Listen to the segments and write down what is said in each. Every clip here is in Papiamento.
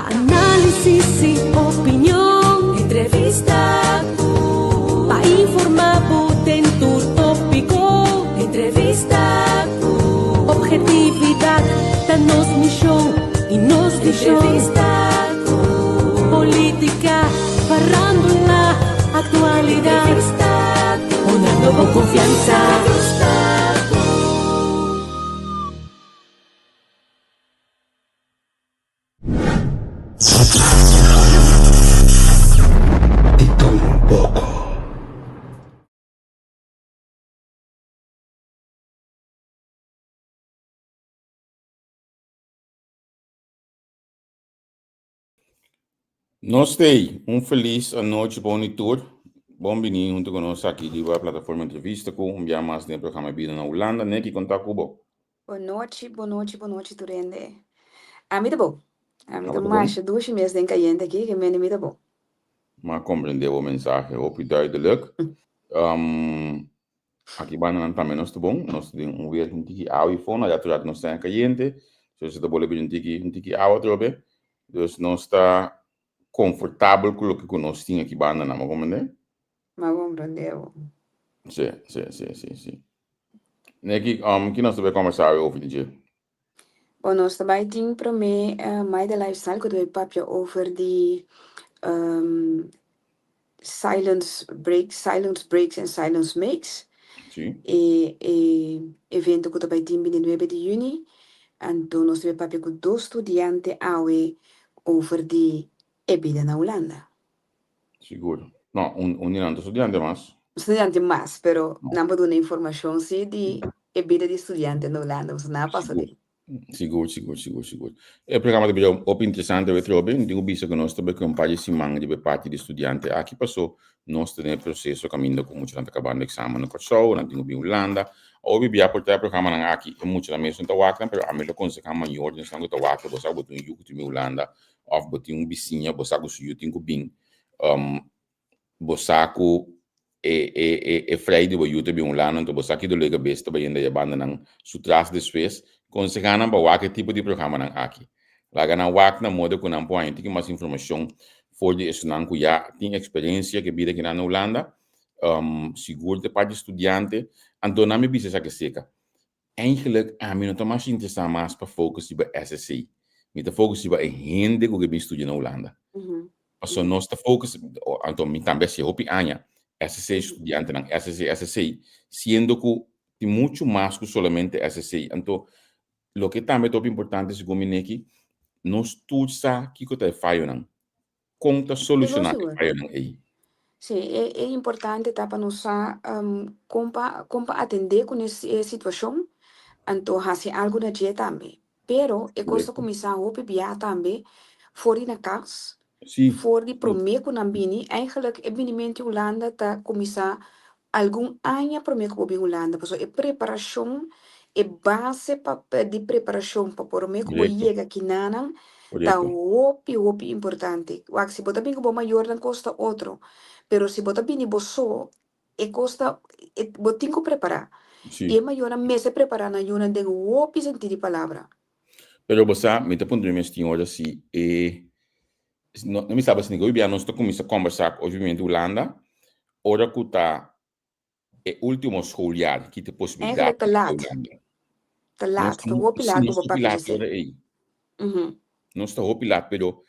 Análisis i opinion. Entrevista ku. Pa informá bo den tur tópiko. Entrevista ku. Objetividat ta nos mishon i nos vishon. Entrevista ku. Polítika, farándula, aktualidat. Entrevista ku. Honrando bo konfiansa. Entrevista ku. Di tur un poko. Nos t'ei, un felis anochi pa un i tur. Bon bini huntu ku nos aki riba plataforma Entrevista ku un bia mas den e programa Bida na Hulanda. Neki, kon ta ku bo? Bon nochi, bon nochi, bon nochi tur hende. Ami ta bon. Ami ta Abo ta bon? masha dushi mes den kayente aki, ke mende mi ta bon. M'a komprendé bo mensahe hopi duidelijk. Um, aki bandanan tambe nos ta bon. Nos ta den un weer un tiki awa i fondo. Aya tur rato nos ta den kayente. So si ta bole bira un tiki, un tiki awa atrobe. Dus nos ta komfortabel ku loke ku nos tin aki bandanan. Bo komprendé? M'a komprendé bo. Sí, sí, sí, sí, sí. Neki, um, ki nos ta bay conversa awe over di dje? Bon, nos ta bay tin prome uh, Maida Lifestyle ku ta bay papia over di um, silence breaks, silence breaks and silence makes. Sí. E, e evento ku ta bay tin 29 di juni. Anto nos ta bay papia ku dos studiante awe over di e bida na Hulanda. Sigur. No, un, un di nan ta studiante mas. Studiante mas, pero No. nan por duna informacion si di e bida di studiante na Hulanda, pasobra nan a pasa Sigur. den. Sigur, sigur, sigur, sigur. E programa ta bira hopi interesante awe trobe. Mi tin ku bisa ku nos ta bai ku un par di siman riba e parti di studiante aki paso nos ta den e proseso kaminda ku muchanan ta kabando eksamen na Kòrsou, nan tin ku bin Hulanda. Awor mi bia por trae e programanan aki, e muchanan mes no ta wak nan, pero ami lo konsehá mayor di esnan ku ta wak, bo sa ku bo tin un yu ku tin bin Hulanda, òf bo tin un bisiña, bo sa ku su yu tin ku bin, um, bo sa ku e, e, e, e frei di bo yu ta bin un lano, anto bo sa ki dolor di kabes ta bayendo e bandanan su tras despues, konsehá nan pa wak e tipo di programanan aki. Laga nan wak na moda ku nan por haña tiki mas informashon for di esunnan ku ya tin eksperensia ku e bida kinan na Hulanda, um, sigur ta parti studiante, anto nan mi bisa esaki seka. Eigenlijk ami no ta mas interesá mas pa focus riba SSC. Mi ta focus riba e hende ku ke bin studia na Hulanda. Pasobra nos ta focus, anto mi tambe hasié hopi aña, SSC studiantenan, SSC, SSC, siendo ku tin muchu mas ku solamente SSC. Anto loke tambe ta hopi importante segun mi neki, nos tur sa kiko ta e fayonan. Kon ta Sigur, solushoná e sigur. fayonan ei? Sí, e, e importante ta pa nos sa kon pa, kon pa atendé ku nes e situashon, anto hasi algu na dje tambe. Pero e kos ta Korekto. kuminsá hopi bia tambe for di na kas, Sí, for di sí. promé ku nan bini. Eigenlijk e binimento di Hulanda ta kuminsá algun aña promé ku bo bin Hulanda, pasobra e preparashon, e base pa di preparashon pa promé ku bo Korekto. yega kinanan ta Korekto. hopi hopi importante. Wak, si bo ta bin ku bo mayornan kos ta otro, pero si bo ta bini bo so, e kos ta, e bo tin ku prepará. I e Sí. mayornan mester prepará nan yunan den hopi sentí di palabra. Pero bo sa, mi ta puntra mi mes tin ora si e, no, no mi sa si hopi bia nos ta kuminsá kòmbersá ku obviamente Hulanda, ora ku ta e último schooljaar ki ta e posibilidat Eigenlijk ta di laat. Hulanda. Ta Nos laat, ta ta mu, hopi sí, laat nos ku bo ta hopi papia laat djesei. ora ei. Mhm. Nos ta hopi laat, pero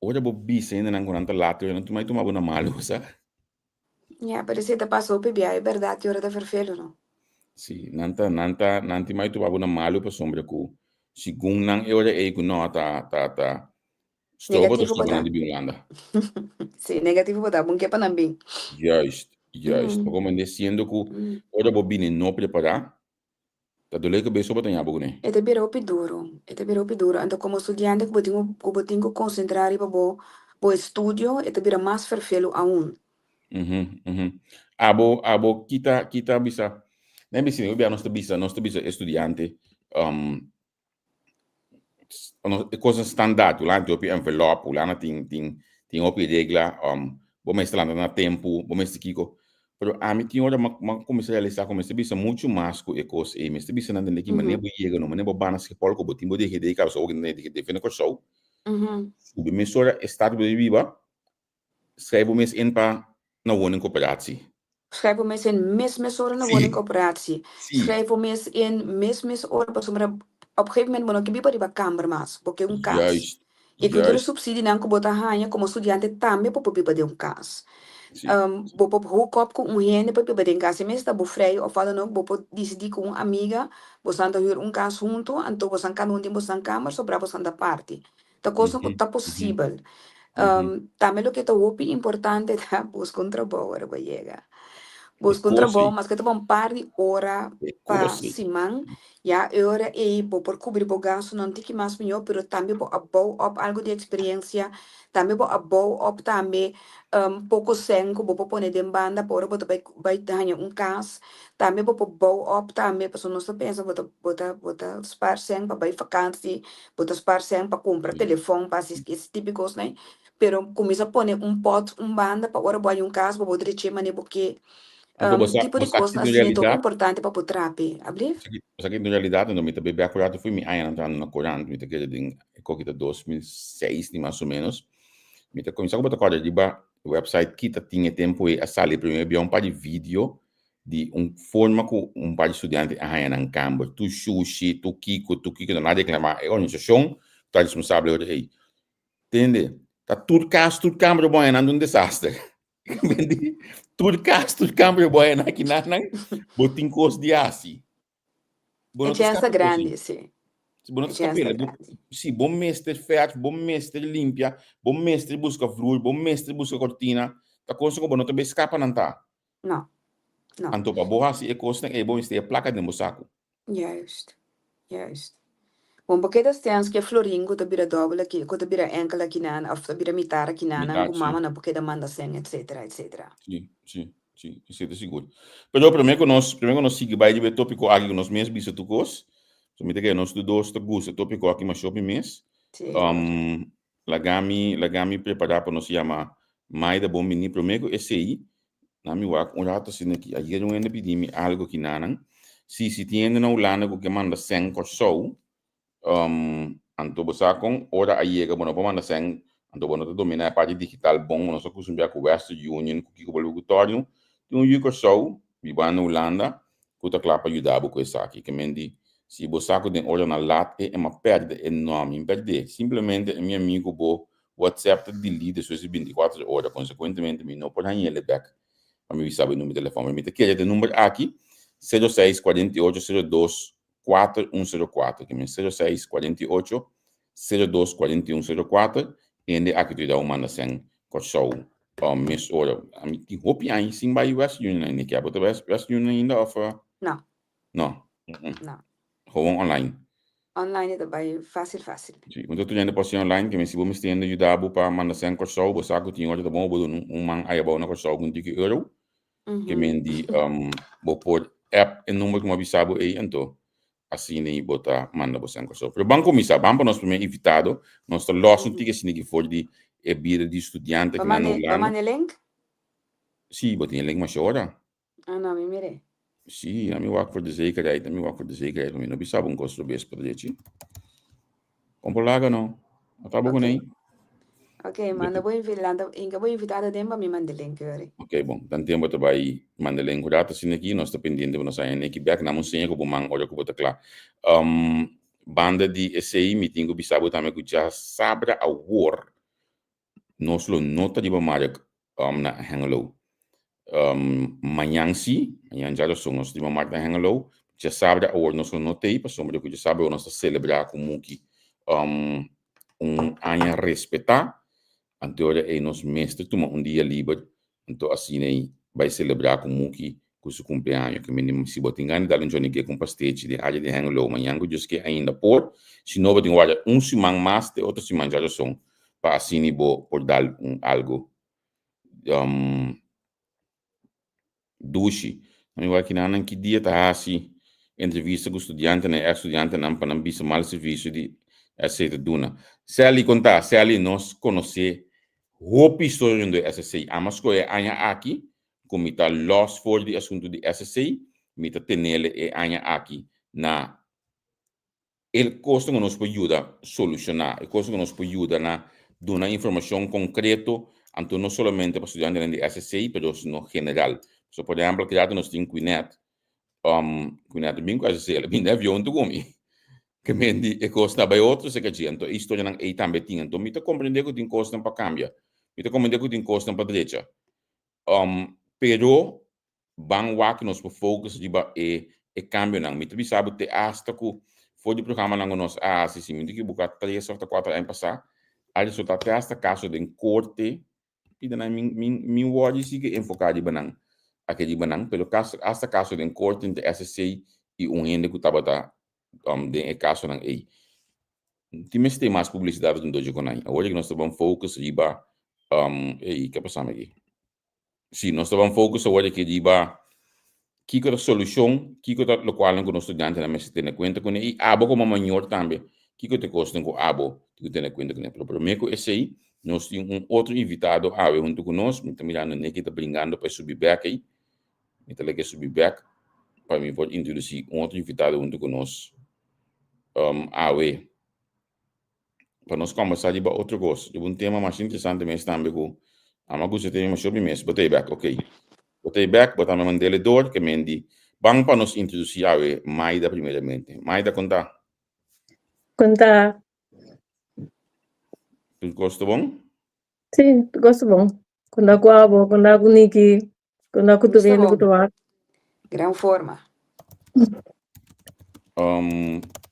ora bo bisa hendenan ku nan ta laat, nan ta tuma bo na malu, bo sa. Ja, pero esei ta pasa hopi bia, e bèrdat i ora ta ferfelu, no? Sí, nan ta, nan ta, nan tin mai tuma bo na malu pasobra ku segun nan e ora ei ku no ta, ta, ta stroba ta Negativo bo stroba ta. nan di bin Hulanda. Sí, negativo bo ta, bon ke pa nan bin. Juist, juist. Pa komprende siendo ku ora bo bini no prepará, Ta dole kabes so bo ta ña bo kuné. E ta bira hopi duru, e ta bira hopi duru. Anto komo studiante ku bo tin ku ku bo tin ku konsentrá riba bo bo estudio, e ta bira mas ferfelu aun. Mhm, mhm. Abo, abo kita, kita bisa, na bisa, hopi bia nos ta bisa, nos ta bisa e studiante, um, e kosnan standaard, Hulanda tin hopi envelop, Hulanda tin tin tin hopi regla, um, bo mester lanta na tempu, bo mester kiko. Pero ami tin ora m'a m'a kuminsá realisá ku mester bisa muchu mas ku e kos ei. Mester bisa nan tende ki manera bo yega no, manera bo bana Schiphol ku bo tin bo DGD kaba, so bo tin DGD na Kòrsou. Subi mesora e stad ku bo ta biba, schrijf bo mes in pa na woningcoöperatie. Schrijf bo mes in mes mesora na woningcoöperatie. Schrijf bo mes in mes mesora pasobra op gegeven moment bo no ke biba riba kamber mas, bo ke un kas. I ku tur e supsidionan ku bo ta haña komo studiante tambe bo por biba den un kas. Bo por hook up ku un hende pa biba den kas. E mes ta bo frei òf wat dan ook, bo por disidí ku un amiga bosan ta hür un kas huntu, anto bosan kada un tin bosan kamer, sobrá bosan ta parti. Ta kosnan ku ta posibel. Tambe loke ta hopi importante ta buska un trabou ora bo yega. Buska un trabou maske ta pa un par di ora pa siman, ya e ora ei bo por kubri bo gastunan tiki mas mihó, pero tambe bo a bou op algu di eksperensia, tambe bo a bou op tambe poko sèn ku bo por pone den banda pa ora bo ta bai bai haña un kas, tambe bo por bou op tambe pasobra nos ta pensa bo ta bo ta bo ta spar sèn pa bai fakansi, bo ta spar sèn pa kumpra telefòn, pa hasi ese tipo di kosnan, pero kuminsá pone un pòt un banda pa ora bo haña un kas bo por drecha e manera bo ke. Anto bo sa, Tipo bo di sa kosnan ki asina ta hopi realidat, importante pa bo trape, ablief? bo sa ki den realidat anto mi ta bebe akurato fo'i mi añanan trahando na korant, mi ta kere den e koki ta 2006 ni mas o menos, mi ta kuminsá ku bo ta kòrda riba website ki ta tin e tempu ei a sali promé bia un par di video di un forma ku un par di studiante a haña nan kamber, tur shushi, tur kiko, tur kiko, nan a reklamá e organisashon ku ta responsabel ora ei. Tende, ta tur kas, tur kamber bo haña nan ta un desaster. Tur kas, tur kamber bo haña aki nan, bo tin kos di hasi. Bo E no ta chèns ta skapa kos ei. grandi, sí. Bo no E ta chèns ta skap'é. Bo, grandi. si, bo mester fèrf, bo mester limpia, bo mester buska vloer, bo mester buska kortina. Ta kos ku bo no ta bai skapa nan ta. No, no. Anto pa bo hasi e kosnan ei, bo mester e plaka den bo saku. Juist, juist. Bon, bo keda stens ku e florin ku ta bira dòbel aki, ku ta bira enkel akinan, òf ta bira mitar akinan, Mitar, ku sí. mama no por keda manda sèn, etcetera, etcetera. Sí, sí, sí, esei ta sigur. Pero promé ku nos, promé ku nos sigui bai riba e tópiko aki ku nos mes bisa tur kos, so mi ta kere nos tur dos ta gusta e tópiko aki masha hopi mes. Sí. Laga mi, laga mi prepará pa nos yama Maida bon bini. Promé ku esei, na mi wak un rato asina aki. Ayer un hende pidi mi algu aki nanan. Si, si tin hende na Hulanda ku ke manda sèn Kòrsou, anto bo sa kon ora a yega bo no por manda sèn, anto bo no ta dominá e parti digital bon, bo no sa kustumbrá ku Western Union, ku kiko bo ku tòrnu. Tin un yu Kòrsou bibá na Hulanda ku ta kla pa yuda bo ku esaki. Ke men di, si bo sa ku den oranan lat e e ma pèrdè e no, mi pèrdè. Simplemente e mi amigu bo WhatsApp ta delete despues di bintikuater ora, konsekuentemente mi no por hañ'el bèk pa mi bisa bo e number di telefòn. Pero mi ta kere e number aki, 06 48 02 4104. Ke men 06 48 02 41 04. Hende aki ta yuda bo manda sèn Kòrsou mes ora. Ami tin hopi aña sin bai West Union ainda. Ke abo ta bai West Union ainda òf? No. No. No. Gewoon online. Online e ta bai fásil fásil. Si, un ta tur hende por hasi online, ke men si bo mester hende yuda bo pa manda sèn Kòrsou, bo sa ku tin ora ta bon bo duna un man ayabou na Kòrsou ku un tiki euro. Ke men di bo por app e number ku mi a bisa bo ei, anto asina i bo ta manda bo sèn Kòrsou. Pero ban kuminsá, ban pa nos primer invitado, nos ta lòs un tiki asina aki for di e bida di studiante Bo aki na manda bo Hulanda. manda e link? Si, bo tin e link masha ora. Ah no, mi mir'é. Si, ami wak for de zekerheid, ami wak for de zekerheid, mi no bisa bo un kos robes pa drechi. Kon por laga no? A ta bo Ok. kuné? Ok, manda bo invi lanta inka bo invitado den pa mi manda link yori. Ok, bon. Dan tempo ta bai manda link un rato asina aki, nos ta pendiente pa nos haña neki bek. Nan un seña ku bo man ora ku bo ta kla. Banda di esei mi tin ku bisa bo tambe ku djasabra awor nos lo no ta riba mark na Hengelo. Mañan sí, mañan djaroson nos ta riba mark na Hengelo. Djasabra awor nos lo no ta ei pasobra ku djasabra awor nos ta selebrá ku Muki un aña respetá. Anto ora ei nos mester tuma un dia liber, anto asina ei bai selebrá ku Muki ku su kumpleaño. Ke mende si bo tin gana di dal un Johnny Cake un pastechi den área di Hengelo mañan ku Dios ke ainda por, si no bo tin warda un siman mas te otro siman djaroson pa asina bo por dal un algu dushi. Nan mi wak kinanan ki dia ta hasi entrevista ku studiantenan i eks studiantenan pa nan bisa mal servisio di SC ta duna. Sally kon ta? Sally nos konosé hopi historia rondó e SC. Ama skohe e aña aki ku mi ta lòs for di asuntu di SC, mi ta tenele e aña aki na. E kosnan ku nos por yuda solushoná, e kosnan ku nos por yuda na duna informashon konkreto, anto no solamente pa studiantenan di SSC, pero sino general. So, por ehèmpel, keda nos tin Quinette, Quinette bin ku SSC, el a bin den avion huntu ku mi. Ke men di e kosnan a bai otro seka dje, anto e historianan ei tambe tin. Anto mi ta komprendé ku tin kosnan pa kambia, mi ta komprendé ku tin kosnan pa drecha. Pero Ban wak nos por focus riba e e cambionan. Mi ta bisa bo te hasta cu for di programanan cu nos a haci, si mi no ta equivoca tres of ta cuatro aña pasa, a resulta te hasta caso den corte, pida nan mi mi mi wordi sigui enfoca riba nan, aki riba nan, pero caso hasta caso den corte entre SSC y un hende cu tabata den e casonan ey. Tin mester mas publicidad rondó dje con nan. Awor cu nos ta ban focus riba, ey, ke a pasami aki? Sí, nos ta ban focus awor aki riba kiko ta solucion, kiko ta locualnan cu nos studiantenan mester tene cuenta cune y abo como mayor tambe, kiko ta e cosnan cu abo tin cu tene cuenta cune. Pero prome cu esey, nos tin un otro invitado awe hunto cu nos, mi ta mirando Nicky ta bringando pa e subi bek ey, mi ta laga e subi bek pa mi por introduci un otro invitado hunto cu nos awe. Pa nos kombersá riba otro kos, riba un tema mas interesante mes tambe ku ami a gusta e tema masha hopi mes. Bo ta ei bèk? Okey. Bo ta ei bèk, bo ta mi mand'el e dor ke men di ban pa nos introdusí awe Maida primeramente. Maida, kon ta? Kon ta? Tur kos ta bon? Sí, tur kos ta bon. Kon ta ku abo? Kon ta ku Niki? Kon ta ku tur Gusta hende ku bon. ta wak? Gran forma.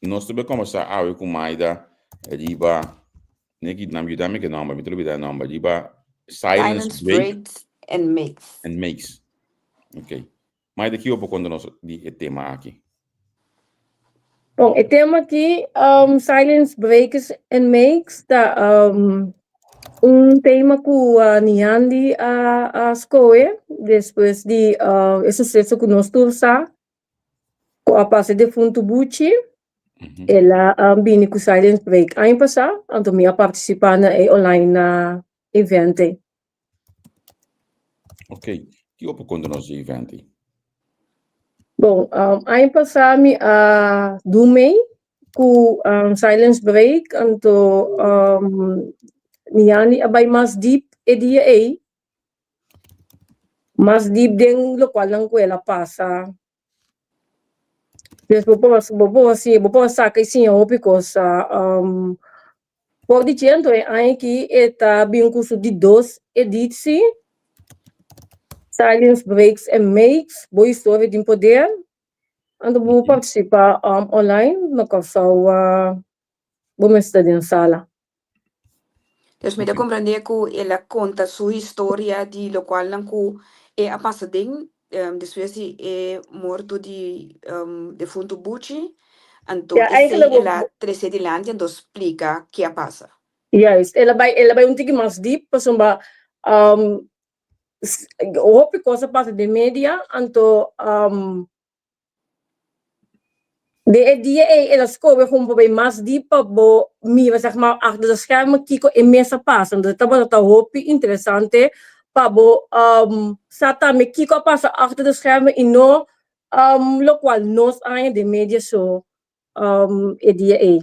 Nos ta bai kombersá awe ku Maida riba, Niki, nan yuda mi ku e nòmber, mi ta lubidá e nòmber, riba Silence Silence Break breaks and makes. and Makes. Ok. Maida, kiko bo por konta nos di e tema aki? Bon, e tema aki, Silence Breaks and Makes, ta un tema ku Niandi a skohe despues di e suseso ku nos tur sa ku a pasa e defuntu Buchi. El a bini ku Silence Break aña pasá, anto mi a partisipá na e online event ei. Ok, kiko por konta nos di e event ei? Bon, aña pasá mi a do mei ku Silence Break, anto mi yani a bai mas diep e dia ei, mas diep den lokualnan ku el a pasa. Pues bo por bo por siña bo por saka y siña hopi cosa. Por di ciento e aña aki e ta bin cu su di dos editie, Silence Breaks and Makes, Bo Historia tin Poder. Anto bo por participa online na Kòrsou bo mester ta den sala. Dus mi ta comprende cu el a conta su historia di locualnan cu e a pasa den despues di e morto di defunto Buchi, anto Ja, esey eigenlijk el a trece dilanti anto splica ke a pasa. Juist, el a bai el a bai un tiki mas diep pasobra hopi cos a pasa den media anto Den e dia ei el a skohe kon pa bai mas diep pa bo mira zeg maar achter de schermen kiko e mes a pasa. Entonces tabata ta hopi interesante pa bo sa tambe kiko a pasa achter de schermen y no locual nos a haña den media so e dia ei.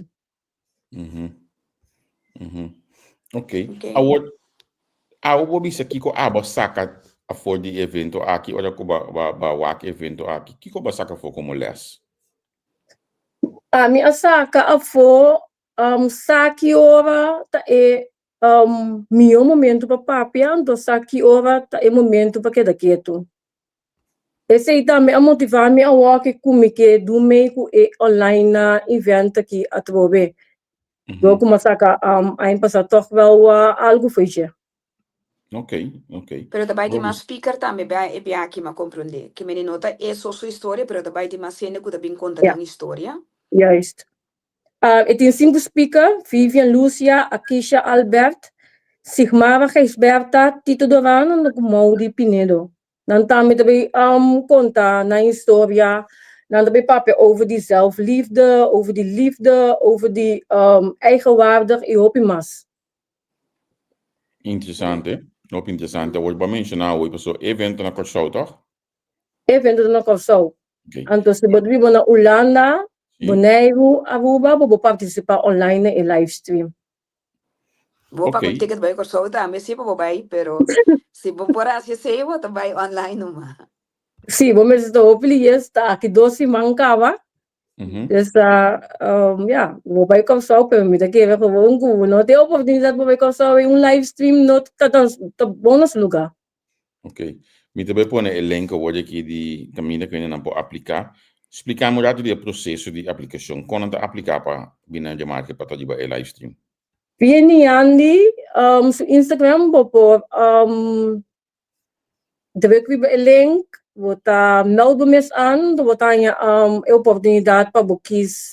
Ok. Awor, awo bo bisa kiko abo a saka afor di e evento aki ora ku ba ba ba wak e evento aki? Kiko bo a saka afó komo lès? Ami a saka afó sa ki ora ta e mihó momento pa papia, anto sa ki ora ta e momento pa keda ketu. Esei tambe a motivá mi awor ke ku mi ke du mei ku e online event aki atrobe. Dor ku mi a saka aña pasá tòg wèl algu fo'i dje. Ok, ok. Pero ta bai tin mas speaker tambe bia e bia aki mi a komprondé. Ke mene no ta e so su historia pero ta bai tin mas hende ku ta bin konta nan historia. Juist. E tin sinku speaker, Vivian Lucia, Akisha Albert, Sigmara Gijsbertha, Tito Dorano ku Maudy Pinedo. Nan tambe ta bay konta nan historia, nan ta bay papia over di zelfliefde, over di liefde, over di eigenwaardig i hopi mas. Interesante, hopi interesante. Awor bo a menshoná awor pasobra e evento na Kòrsou, tòg? E evento ta na Kòrsou. Okay. Anto si bo ta biba na Hulanda, Boneiru, Aruba, bo por partisipá online na e livestream. Bo paga un ticket bai Kòrsou tambe si pa bo bai, pero si bo por hasi esei bo ta bai online numa. Sí, bo mester ta hopi lies, ta aki dos siman kaba. Dus ya, bo bai Kòrsou, pero mi ta kere gewoon ku no tin oportunidat pa bai Kòrsou i un livestream no ta ta bon na su lugá. Ok. Mi ta bai pone e link awor aki di kaminda ku nan por apliká. Splika mi un ratu di e proseso di aplikashon. Kon nan ta apliká pa bini na Djamarke pa ta riba e livestream? Via Niandi su Instagram bo por druk riba e link, bo ta meld bo mes an, bo ta haña e oportunidat pa bo kis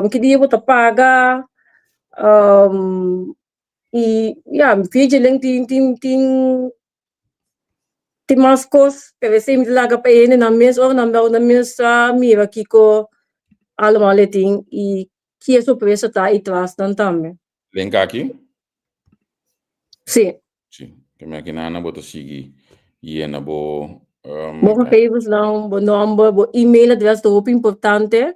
ki dia bo ta paga. I ya, via dje link tin tin tin tin mas kos, pero esei mi ta laga pa e hendenan mes ora nan bou nan mes a mira kiko allemaal e tin i ki e sorpresa ta i tras nan tambe. Link aki? Si. Si, ke mi aki nana bo ta sigui yena bo Bo gegevensnan, bo nomber, bo email adres ta hopi importante.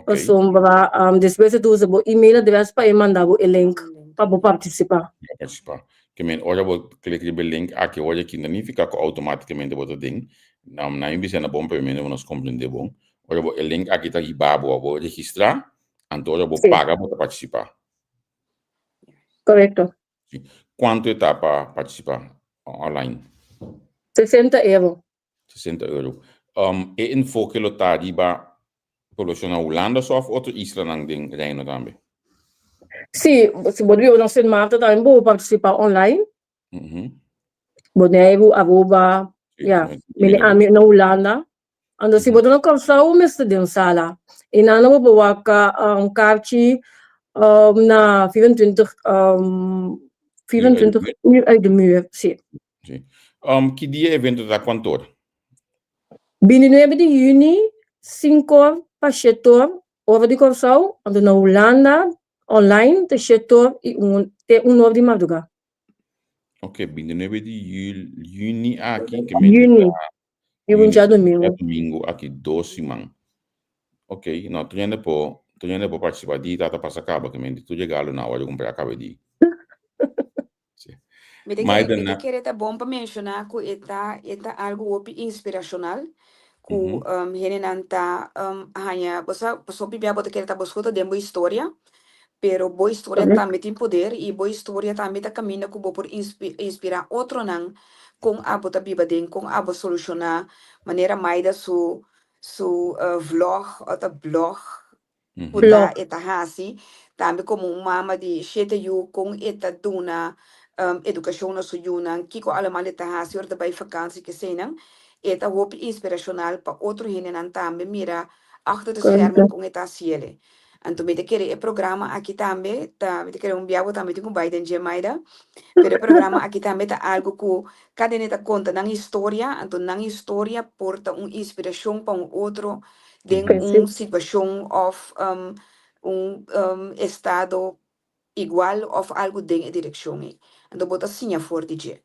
Pasobra despues e ta usa bo email adres pa e manda bo e link pa bo partisipá. Pa partisipá. Ke men ora bo klik riba e link aki ora aki no nifiká ku outomátikamente bo ta den. Nan mi bisa na bon pero mi nos komprendé bon. Ora bo e link aki ta hiba bo a bo registrá, anto ora bo paga bo ta partisipá. Korekto. Kuantu e ta pa partisipá online? 60 euro. 60 euro. E enfoke lo ta riba poblacion na Hulanda so of otro islanan den Reino tambe? Sí, si bo biba na Sint Maarten tambe bo por participa online. Boneiru, Aruba, ya, mene ami na Hulanda. Anto si bo ta na Kòrsou mester den sala. I nan bo por wak un karchi na 24 24 uur uit de muur, sí. Sí. Ki dia e evento ta kuantor? Bintinuebe di yüni, sinkor pa shetor, ora di Kòrsou, anto na Hulanda online ta shetor i un te un or di mardugá. Ok, bintinuebe di yüni aki, ke Yüni. Riba un djadumingu. Djadumingu aki dos siman. Ok, no, tur hende por, tur hende por participa. Di tata pasa caba, ke mente tur regalo na ora cumpra caba di. Si. Mi ta Maida kere, mi ta na. kere ta bon pa menshoná ku e ta, e ta algu hopi inspirashonal ku hendenan ta haña, bo sa, pasobra bia bo ta kere ta bo sota den bo historia, Pero bo historia tambe tin poder i bo historia tambe ta kaminda ku bo por inspirá otronan kon abo ta biba den, kon abo solushoná. Manera Maida su su vlog o ta blog ku ta e ta hasi, tambe komo un mama di shete yu kon e ta duna edukashon na su yunan, kiko alemal e ta hasi ora ta bai fakansi keseinan. E ta hopi inspirashonal pa otro hendenan tambe mira achter de schermen kon e ta hasiel. Anto mi ta kere e programa aki tambe ta, mi ta kere un bia bo tambe tin ku bai den dje Maida, pero e programa aki tambe ta algu ku kada hende ta konta nan historia, anto nan historia por ta un inspirashon pa un otro den un situashon òf un estado igual òf algu den e direkshon ei. Anto bo ta siña for di dje.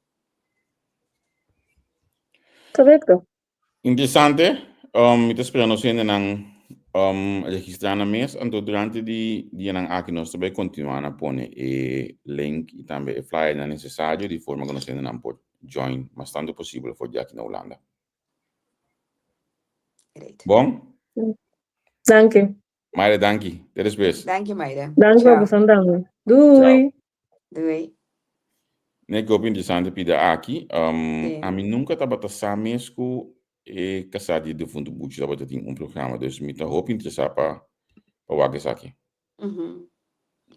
Korekto. Interesante. Mi ta spera nos hendenan registrá nan mes. Anto durante di dianan aki nos ta bai kontinuá na pone e link i tambe e flyernan nesesario di forma ku nos hendenan por join mas tantu posibel for di aki na Hulanda. Great. Bon? Danki. Mayra danki. Te despues. Danki Mayra. Danki pa boso tambe. Doei. Doei. Nee, ki hopi interesante pida aki. Ami nunca tabata sa mes ku e kasá di e defunto Buchi tabata tin un programa. Dus mi ta hopi interesá pa pa wak esaki.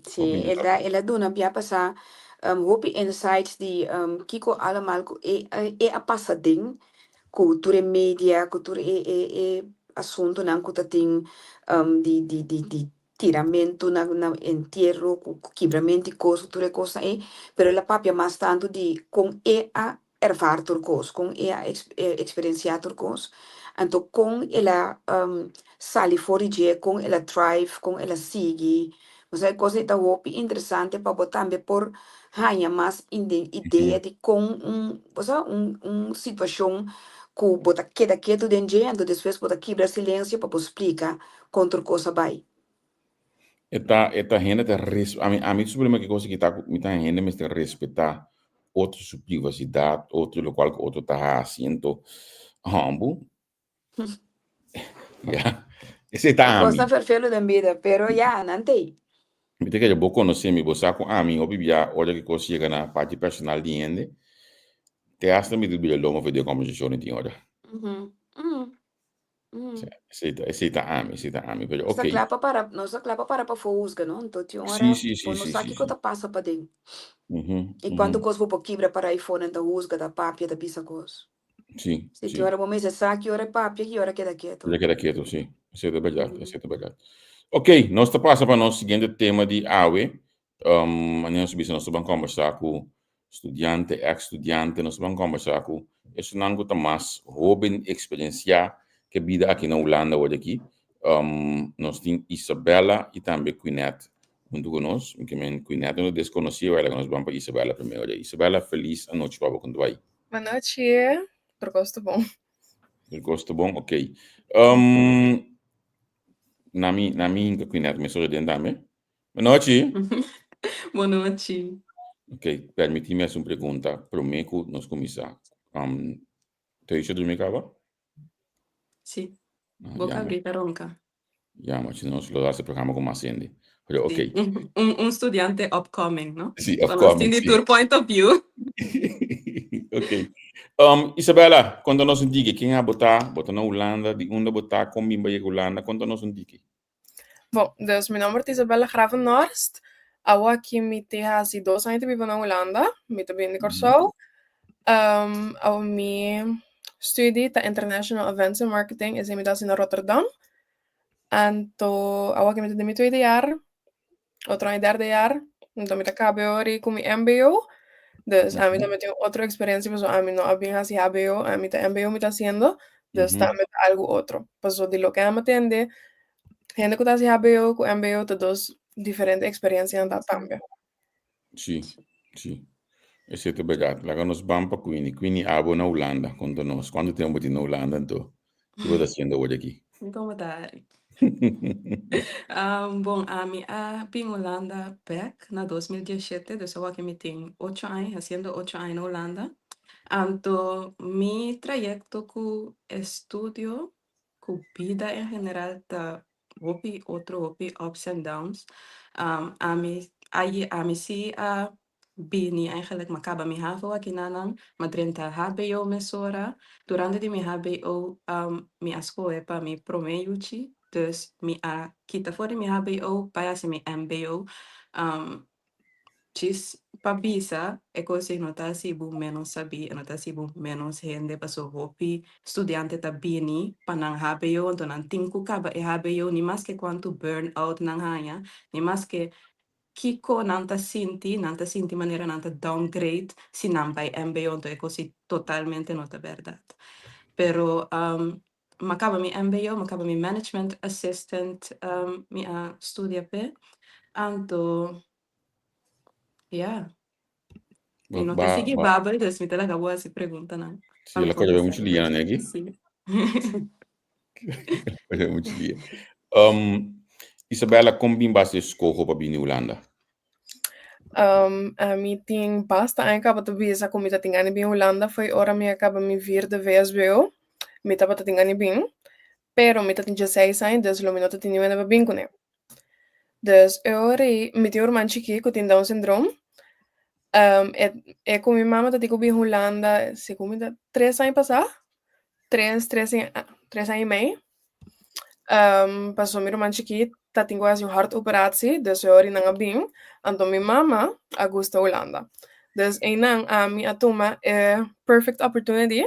Sí, el ta el a duna bia pasá hopi insights di kiko allemal ku e e a pasa den ku tur e media, ku tur e e e asuntunan ku ta tin di di di di tiramentu na na entiero, ku kibramentu di kos, ku tur e kosnan ei, pero el a papia mas tantu di kon e a ervaar tur kos, kon e a eksperensiá tur kos, anto kon el a sali for di dje, kon el a thrive, kon el a sigui. Osea e kos ei ta hopi interesante pa bo tambe por haña mas idea di kon un, osea un un situashon. ku bo ta keda ketu den dje, anto despues bo ta kibra silensio pa bo splika kon tur kos a bai. E ta e ta hende ta res ami ami su problema ki cosa ki ta ku mi ta hende mester respetá otro su privasidat, otro lokual ku otro ta hasi, anto hòmbu Ya, esei ta ami. Kosnan ferfelu den bida, pero ya, nan t'ei. Mi ta kere bo konosé mi, bo sa ku ami hopi bia ora ku kos yega na parti personal di hende, te hasta mi ta bira longo for di e kombersashon di tin ora. Esei ta, esei ta ami, esei ta ami, pero Nos ta ok. kla pa para, nos ta kla pa para pafó husga, no? Anto tin Sí, ora sí, bo sí, no sí, sa sí, kiko sí. ta pasa paden. Mhm, I kuantu mhm. kos bo por kibra para ei fonan ta husga, ta papia, ta bisa kos. Sí, Si sí. ki ora bo mester sa ki ora e papia, ki ora keda ketu. Ora keda ketu, sí. Esei ta bèrdat, esei ta bèrdat. Ok, nos ta pasa pa nos siguiente tema di awe. Um, manera nos a bisa, nos ta ban kòmbersá ku studiante, eks studiante, nos ta ban kòmbersá ku esunnan ku ta mas hóben eksperensiá ku e bida aki na Hulanda awor aki. Um, nos tin Isabella i tambe Quinette huntu ku nos. Mi ke men Quinette no ta deskonosí, awor nos ban pa Isabella primero. Isabella, felis anochi pa bo kon ta bai. Manochi, tur kos ta bon. Tur kos ta bon, ok. Um, na mi, na mi hinka Quinette mesora den tambe. Manochi. Bonochi. Ok, permití mi hasi un pregunta promé ku nos kuminsá. Um, Teisha drumi kaba? Sí. Ah, Boca jammer. abrí ta ronka. Jammer, si no nos lo hasi programa ku mas hende. Pero ok. Sí. Un, un studiante upcoming, no? Sí, So nos upcoming, tin di sí. tur point of view. Ok. Um, Isabella, konta nos un tiki. Ken abo ta? Bo ta na Hulanda? Di unda bo ta? Kon bin bo yega Hulanda? Konta nos un tiki. Bon, dus mi nomber ta Isabella Gravenhorst. Awo aki mi tin hasi dos aña ta biba na Hulanda. Mi ta bin di Kòrsou. Um, awo mi studie ta International Events and Marketing, esei mi ta hasi na Rotterdam. Anto awo aki mi ta den mi tweede jaar, otro aña derde jaar. Anto mi ta kaba e ora ku mi mbo. Dus ami tambe tin otro eksperensia pasobra ami no a bin hasi hbo, ami ta mbo mi ta hasiendo. Dus tambe ta algu otro. Pasobra di loke ami a tende, hende ku ta hasi hbo ku mbo ta dos diferente eksperensianan ta tambe. Sí, sí. Esei ta bèrdat. Laga nos ban pa Queenie. Queenie, abo na Hulanda, konta nos. Kuantu tempu bo tin na Hulanda anto? Ki bo ta hasiendo awor aki? Komo ta Ari? Bon, ami a bin Hulanda bèk na 2017, dus awor aki mi tin ocho aña, hasiendo ocho aña na Hulanda. Anto mi trayekto ku estudio, ku bida en general ta hopi otro, hopi ups and downs. Ami a ami si a bini eigenlijk, m'a kaba mi havo aki nanan, m'a drenta hbo mesora. Durante di mi hbo mi a skohe pa mi promé yuchi, dus mi a kita for di mi hbo bai hasi mi mbo. Djis pa bisa e kos ei no ta hasi bo ménos sabí, e no ta hasi bo ménos hende, pasobra hopi studiante ta bini pa nan hbo, anto nan tin ku kaba e hbo, ni maske kuantu burn out nan haña, ni maske kiko nan ta sinti, nan ta sinti manera nan ta downgrade si nan bai mbo, anto e kos ei totalmente no ta bèrdat. Pero m'a kaba mi mbo, m'a kaba mi management assistant mi a studia p'e, anto ya. Mi no ta sigui babel, dus mi ta laga bo hasi preguntanan. Sí, el a kòrda muchu dia nan aki. Sí. Kòrda muchu dia. Isabella, kon bin basa e skoho pa bini Hulanda? Um, ami tin basta aña kaba ta bisa ku mi ta tin gana di bin Hulanda fo'i ora mi a kaba mi vierde VSBO. Mi tabata tin gana di bin, pero mi ta tin dieseis aña, dus lo mi no ta tin niun hende pa bin kuné. Dus e ora ei mi tin un ruman chikí ku tin Down syndroom. Um, e e ku mi mama ta tin ku bin Hulanda segun mi ta tres aña pasá, tres tres i tres aña i mei. Um, pasobra mi ruman chikí ta tin ku hasi un hartoperatie, dus e ora ei nan a bin, anto mi mama a gusta Hulanda. Dus einan ami a tuma e perfect opportunity,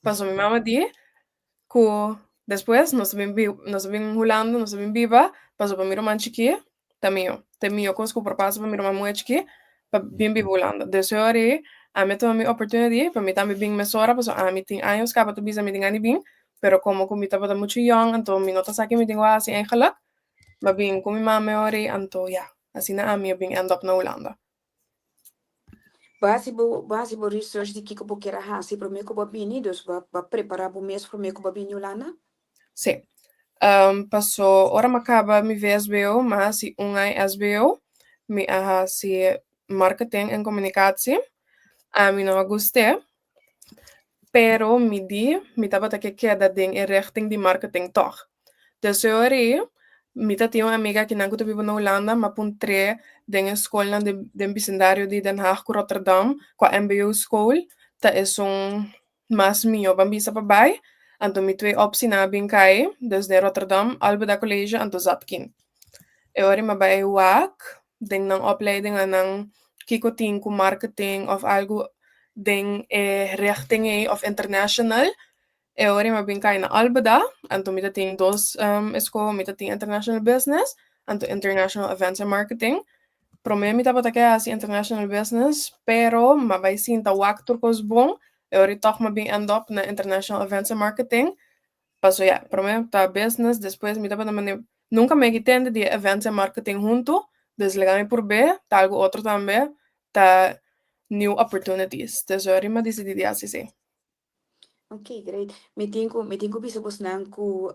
pasobra mi mama di ku despues nos ta bin bi nos ta bin Hulanda, nos ta bin biba, pasobra mi ruman chikí ta mio. Ta mio kos ku por pasa pa mi ruman muhé chikí pa bin biba Hulanda. Dus e ora ei ami a tuma mi opportunity pa mi tambe bin mesora pasobra ami tin años kaba ta bisa mi tin gana di bin, pero komo ku mi tabata muchu yòn anto mi no ta sa ke mi tin ku hasi eigenlijk, mi a bin ku mi mama e ora ei anto ya, asina ami a bin end up na Hulanda. Bo hasi bo bo hasi bo research di kiko bo kier a hasi promé ku bo a bini, dus bo a bo a prepará bo mes promé ku bo a bini Hulanda? Sí. Paso ora mi a kaba mi VSBO, mi a hasi un aña SBO, mi a hasi marketing en communicatie. Ami no a gust'é, pero mi di mi tabata ke keda den e richting di marketing tòg. Dus e ora ei mi ta tin un amiga akinan ku ta biba na Hulanda, mi a puntr'é den e skolnan den bisindario di Den Haag ku Rotterdam, kua mbo school ta esun mas mihó ban bisa pa bai. Anto mi twee opsienan a bin kai, dus den Rotterdam, Albeda College anto Zadkine. E ora ei mi a bai wak den nan opleidingannan kiko tin ku marketing òf algu den e richting ei òf international. E ora mi a bin kai na Albeda, anto mi ta tin dos eskoho, mi ta tin International Business anto International Events and Marketing. Promé mi tabata ke hasi International Business, pero mi a bai sinta wak tur kos bon, e ora tòg mi a bin end up na International Events and Marketing. Paso ya, promé ta business, despues mi tabata mane nunka mi a kitende di events en marketing huntu, dus laga mi purb'é, ta algu otro tambe, ta new opportunities. Dus e ora mi a disidí di hasi esei. Ok, great. Mi tin ku mi tin ku bisa bosnan ku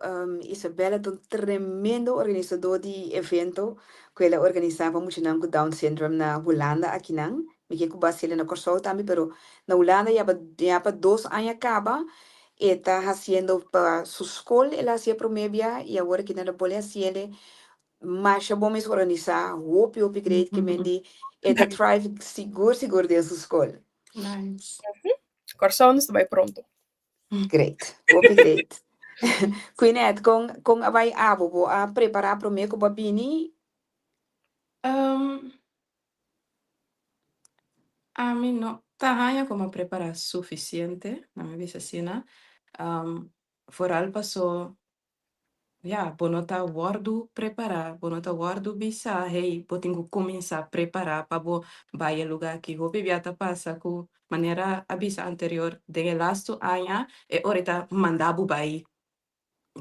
Isabella ta un tremendo organisadó di evento ku el a organisá pa muchanan ku Down Syndrome na Hulanda akinan. Mi ke ku bo hasiel na Kòrsou tambe, pero na Hulanda ya pa ya pa dos aña kaba e ta hasiendo pa su skol el a hasi e promé bia i awor aki nan a bolbe hasiel e masha bon mes organisá, hopi hopi great ke men di e ta thrive sigur sigur den su skol. Nice. Kòrsou nos ta bai pronto. Great, hopi great. Quinette, kon kon a bai abo? Bo a prepará promé ku bo a bini? Ami no ta haña ku mi a prepará sufisiente, na mi bisa asina. Foral paso Ya, bo no ta wòrdu prepará, bo no ta wòrdu bisá, hey, bo tin ku kuminsá prepará pa bo bai e lugá aki. Hopi bia ta pasa ku, manera a bisa anterior, den e lastu aña e ora e ta manda bo bai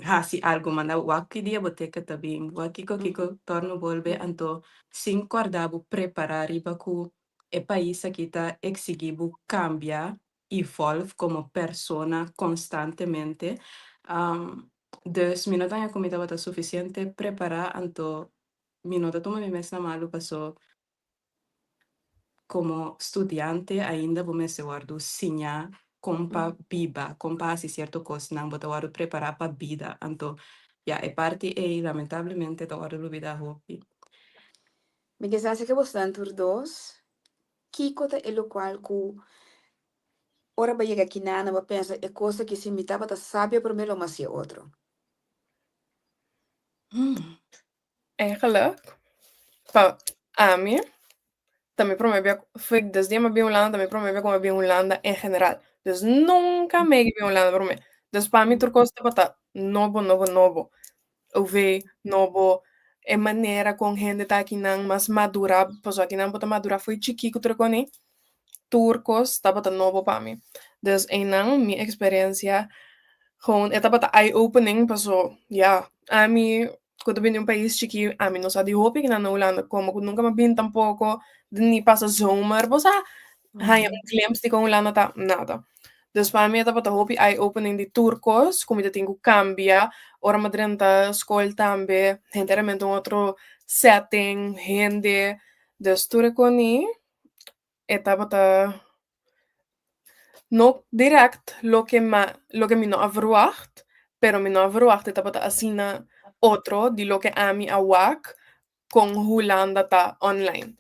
hasi algu, manda bo wak ki dia bo teken ta bin, wak kiko kiko tòrnu bolbe, anto sin kòrda bo prepará riba ku e pais aki ta eksigí bo kambia evolve como persona constantemente. Dus mi no ta haña cu mi tabata suficiente prepara anto mi no ta tuma mi mes na malu paso como studiante ainda bo mester wordo siña con pa biba, con pa haci cierto cosnan, bo ta wordo prepara pa bida anto ya e parti ey lamentablemente ta wordo lubida hopi. Mi ke sa si ke bosnan tur dos Kiko ta e lokual ku ora bo yega kinana bo pensa e kos aki si mi tabata sabio promé lo mi hasié otro? Eigenlijk, pa ami, ta mi promé bia ku desde mi a bin Hulanda ta mi promé bia ku mi a bin Hulanda en general. Dus nunka mi a bin Hulanda promé. Dus pa mi tur kos tabata nobo, nobo, nobo. OV nobo, e manera kon hende ta akinan mas madurá, pasobra akinan bo ta madurá fo'i chikí ku tur e kos tur kos tabata nobo pa mi. Dus einan mi eksperensia gewoon e tabata eye opening paso ya, ami ku ta bini un pais chikí ami no sa di hopi akinan na Hulanda komo ku nunka mi a bini tampoko ni pasa zomer, bo sa haña un glimpse di kon Hulanda ta, nada. Dus pa mi e tabata hopi eye opening di tur kos ku mi ta tin ku kambia ora mi a drenta skol tambe henteramente un otro setting, hende, dus tur e koni e tabata no dirèkt loke mi loke mi no a verwagt, pero mi no a verwagt e tabata asina otro di loke ami a wak kon Hulanda ta online.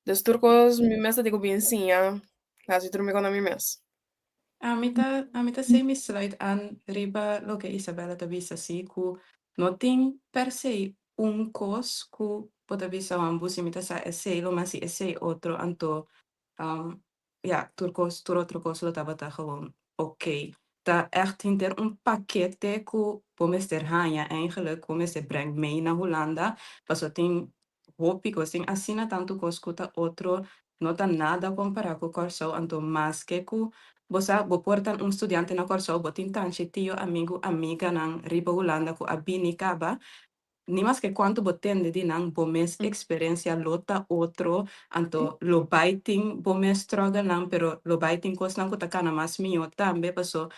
Dus tur kos mi mes ta tin ku bin siña hasi tur mi kon na mi mes. Ami ta ami ta sey mi sluit aan riba loke Isabella ta bisa si ku no tin per se un kos ku bo ta bisa wan bo si mi ta sa esey lo mi hasi esey otro anto ya, tur kos, tur otro kos lo tabata gewoon ok. Ta ègt henter un pakete ku bo mester haña eigenlijk, bo mester breng mee na Hulanda, pasobra tin hopi kos, tin asina tantu kos ku ta otro, no ta nada kompará ku Kòrsou, anto maske ku bo sa bo por ta un studiante na Kòrsou, bo tin tanchi tio, amigu, amiganan riba Hulanda ku a bini kaba. Ni maske kuantu bo tende di nan, bo mes eksperensia lo ta otro, anto lo bai tin bo mes struggle-nan, pero lo bai tin kosnan ku ta kana mas mihó tambe, paso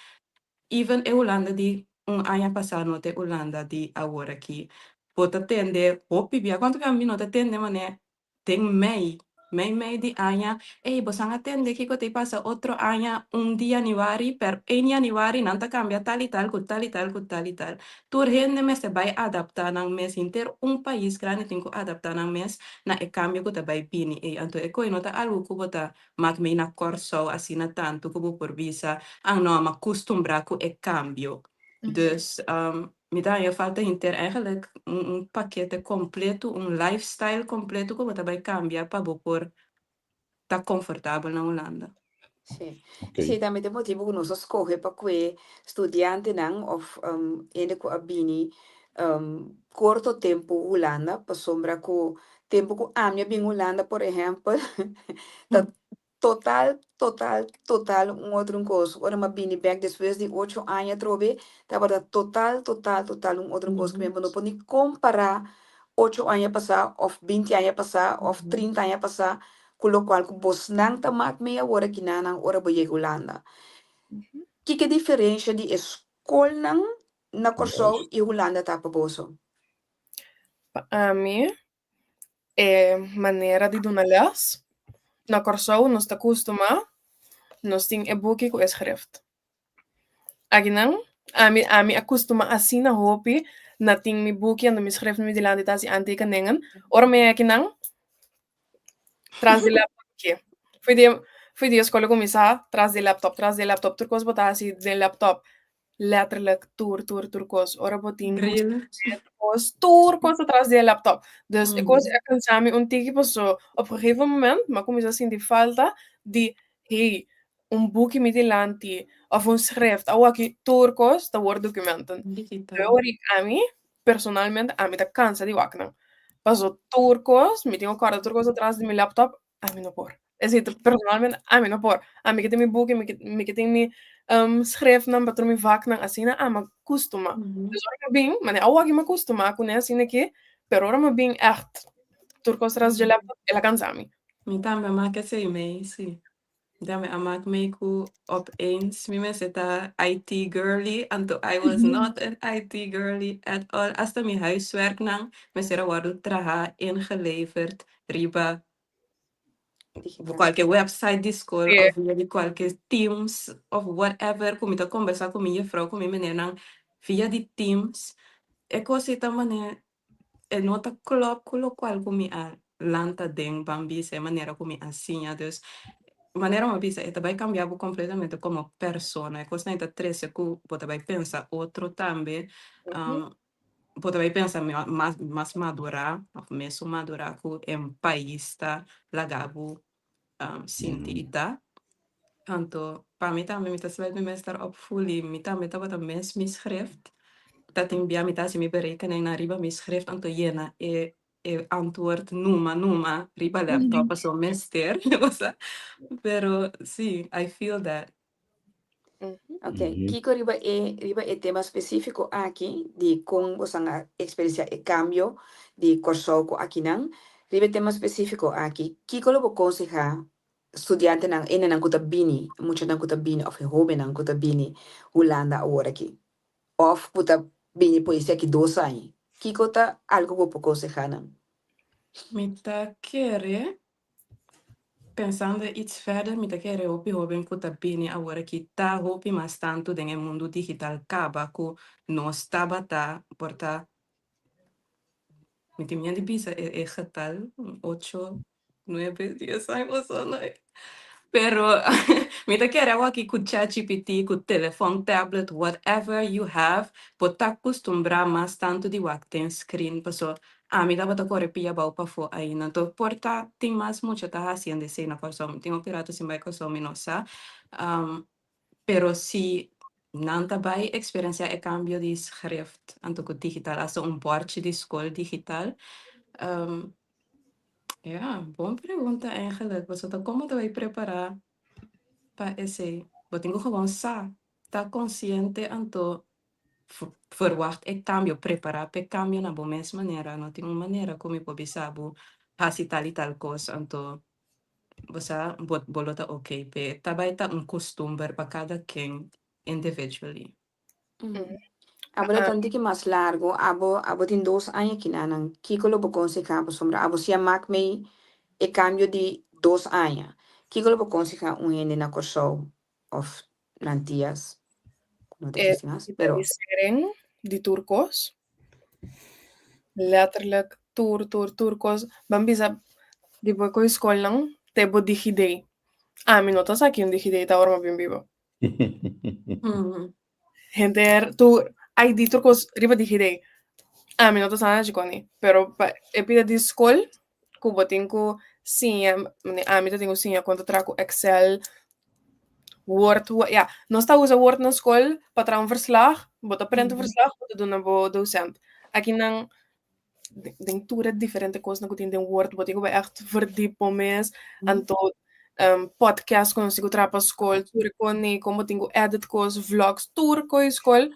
even e Hulanda di un aña pasá no ta e Hulanda di awor aki. Bo ta tende hopi bia, kuantu bia mi no ta tende manera Den mei, mei mei di aña, ey, bosan a tende kiko ta pasa otro aña un di januari, per een januari nan ta kambia tal i tal ku tal i tal ku tal i tal. Tur hende mester bai adaptá nan mes, henter un pais grandi tin ku adaptá nan mes na e kambio ku ta bai bini ey. Anto e koe no ta algu ku bo ta mak mei na Kòrsou asina tantu ku bo por bisa, ah no, m'a kustumbrá ku e kambio. Dus Mi ta haña falta henter eigenlijk un un pakete kompleto, un lifestyle kompleto ku bo ta bai kambia pa bo por ta komfortabel na Hulanda. Sí. Ok. Esei tambe ta e motibu ku nos a skohe pa kue studiantenan òf hende ku a bini korto tempu Hulanda, pasobra ku tempu ku ami a bin Hulanda por ehèmpel ta Total, total, total un otro un kos. Ora m'a bini bek despues di ocho aña atrobe, tabata total, total, total un otro kos ku mi no por ni kompará ocho aña pasá òf binti aña pasá òf trinta aña pasá ku lokual ku bosnan ta mak mee awor aki nan ora bo yega Hulanda. Kiko e diferensha di e skolnan na Kòrsou i Hulanda ta pa boso? Pa ami, e manera di duna les. Na Kòrsou nos ta kustumá, nos tin e buki ku e skreft. Akinan, ami ami a kustumá asina hopi na tin mi buki anto mi skreft mi dilanti ta hasi aantekeningen. Ora mi akinan, tras di laptop ke. Fo'i di fo'i di e skol a kuminsá tras di laptop, tras di laptop, tur kos bo ta hasi den laptop. Letterlijk tur, tur, tur kos. Ora bo tin Bril. kos, tur kos atras di e laptop. Dus e kos a kansa mi un tiki paso op gegeven moment mi a kuminsá sinti falta di hey, un buki mi dilanti òf un schrift. Awor aki tur kos ta word documenten. Digital. Awor ami personalmente ami ta kansa di wak nan. Paso tur kos, mi tin ku kòrda tur kos atras di mi laptop, ami no por. Esei ta personalmente ami no por. Ami ke tin mi buki, mi ke mi ke tin mi schriftnan pa tur mi vaknan asina ami a kustumá. Dus ora mi bin, manera awor aki mi a kustumá kuné asina aki, pero ora mi bin ègt tur kos tras dje laptop el a kansa mi. Mi tambe a mak esei mei, si. Mi tambe a mak mei ku opeens mi mester ta IT girly, anto I was not an IT girly at all. Asta mi huiswerknan mester a wòrdu traha ingeleverd riba Digital. Kualke website di skol Sí. of via di kualke Teams of whatever ku mi ta kombersá ku mi jefrou ku mi menernan via di Teams, e kos ei ta manera e no ta klòp ku lokual ku mi a lanta den ban bisa e manera ku mi a siña. Dus manera mi a bisa e ta bai kambia bo kompletamente komo persona, e kosnan ei ta trese ku bo ta bai pensa otro tambe. Bo ta bai pensa mas mas madurá òf mesun madurá ku e pais ta laga bo sinti i ta. Anto pa mi tambe mi ta sluit mi mes tar op ful i mi tambe tabata mes mi schrift. Ta tin bia mi ta hasi mi berekening riba mi schrift anto yena e e antwoord numa numa riba laptop pasobra mester pero si I feel that. Ok, kiko riba e riba e tema spesífiko aki di kon bosan a eksperensiá e kambio di Kòrsou ku akinan, riba e tema spesífiko aki, kiko lo bo konsehá studiantenan, hendenan ku ta bini, muchanan ku ta bini òf e hóbennan ku ta bini Hulanda awor aki, òf ku ta bini por esei aki dos aña? Kiko ta algu ku bo por konsehá nan? Mi ta kere Pensando iets verder, mi ta kere hopi hoben ku ta bini awor aki ta hopi mas tantu den e mundu digital kaba ku nos tabata por ta, mi tin miedu di bisa e e getal, un ocho, nuebe, dies aña paso no. Pero mi ta kere awor aki ku ChatGPT, ku telefon, tablet, whatever you have, bo ta kustumbrá mas tantu di wak den screen paso Ami tabata kore pia abou pafó ainda. Anto por ta tin mas mucha ta hasiendo esei na Kòrsou. Mi tin hopi rato sin bai Kòrsou, mi no sa. Pero si nan ta bai eksperensiá e kambio di schrift anto ku digital, asta un bòrchi di skol digital. Ya, bon pregunta eigenlijk. Pasobra ta komo ta bai prepará pa esei? Bo tin ku gewoon sa, ta konsiente anto. Verwacht e kambio, prepará p'e kambio na bo mes manera. No tin un manera ku mi por bisa bo hasi tal i tal kos, anto bo sa bo bo lo ta oké p'e. Ta bai ta un kustumber pa kada ken individually. Abo ta un tiki mas largo, abo abo tin dos aña kinanan, kiko lo bo konsehá? Pasobra abo si a mak mei e kambio di dos aña. Kiko lo bo konsehá un hende na Kòrsou òf na Antias, ku no ta E eksistí mas, pero. digitalisering di tur kos. Letterlijk tur tur tur kos. Ban bisa di bo koe skolnan te bo DigiD. Ami no ta sa ki un DigiD ta ora mi a bin biba. Henter tur ID tur kos riba DigiD. Ami no ta sa nada chikoni, pero pa e pida di skol ku bo tin ku siña, ami ta tin ku siña kon ta traha ku Excel, Word, ya, nos ta usa Word na skol pa traha un verslag, bo ta print un verslag bo ta duna bo docent. Akinan den tur e diferente kosnan ku tin den Word, bo tin ku bai ègt verdiep bo mes, anto podcast ku nos tin ku traha pa skol, tur e kos kon bo tin ku edit kos, vlogs, tur kos di skol,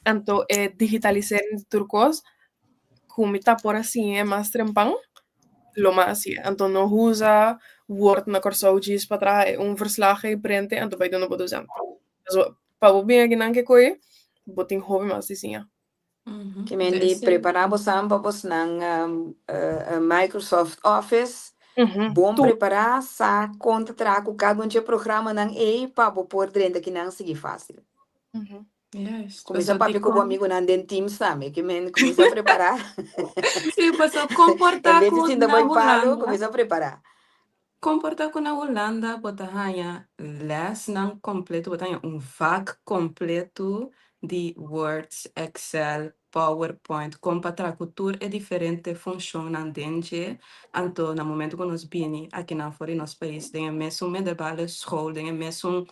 anto e digitalisering di tur kos, ku mi ta por a siña mas trempan, lo mas hasié. Anto no usa Word na Kòrsou djis pa traha e un verslag ei prente anto bai duna bo docent. Pasobra pa bo bin akinan ke koe, bo tin hopi mas di siña. Ke men di prepará bosan pa bosnan Microsoft Office. Bon prepará, sa kon ta traha ku kada un dje programanan ei pa bo por drenta kinan sigui fásil. Kuminsá papia ku bo amigunan den Teams tambe, ke men kuminsá prepará. Sí, pasobra komportá En bes di ku sinta na bai palu, Hulanda. kuminsá prepará. Komportá ku na Hulanda bo ta haña lèsnan kompleto, bo ta haña un vak kompleto di Word, Excel, PowerPoint, kon pa traha ku tur e diferente funshonnan den dje. Anto na momento ku nos bini akinan for di nos pais den e mesun middelbare school, den e mesun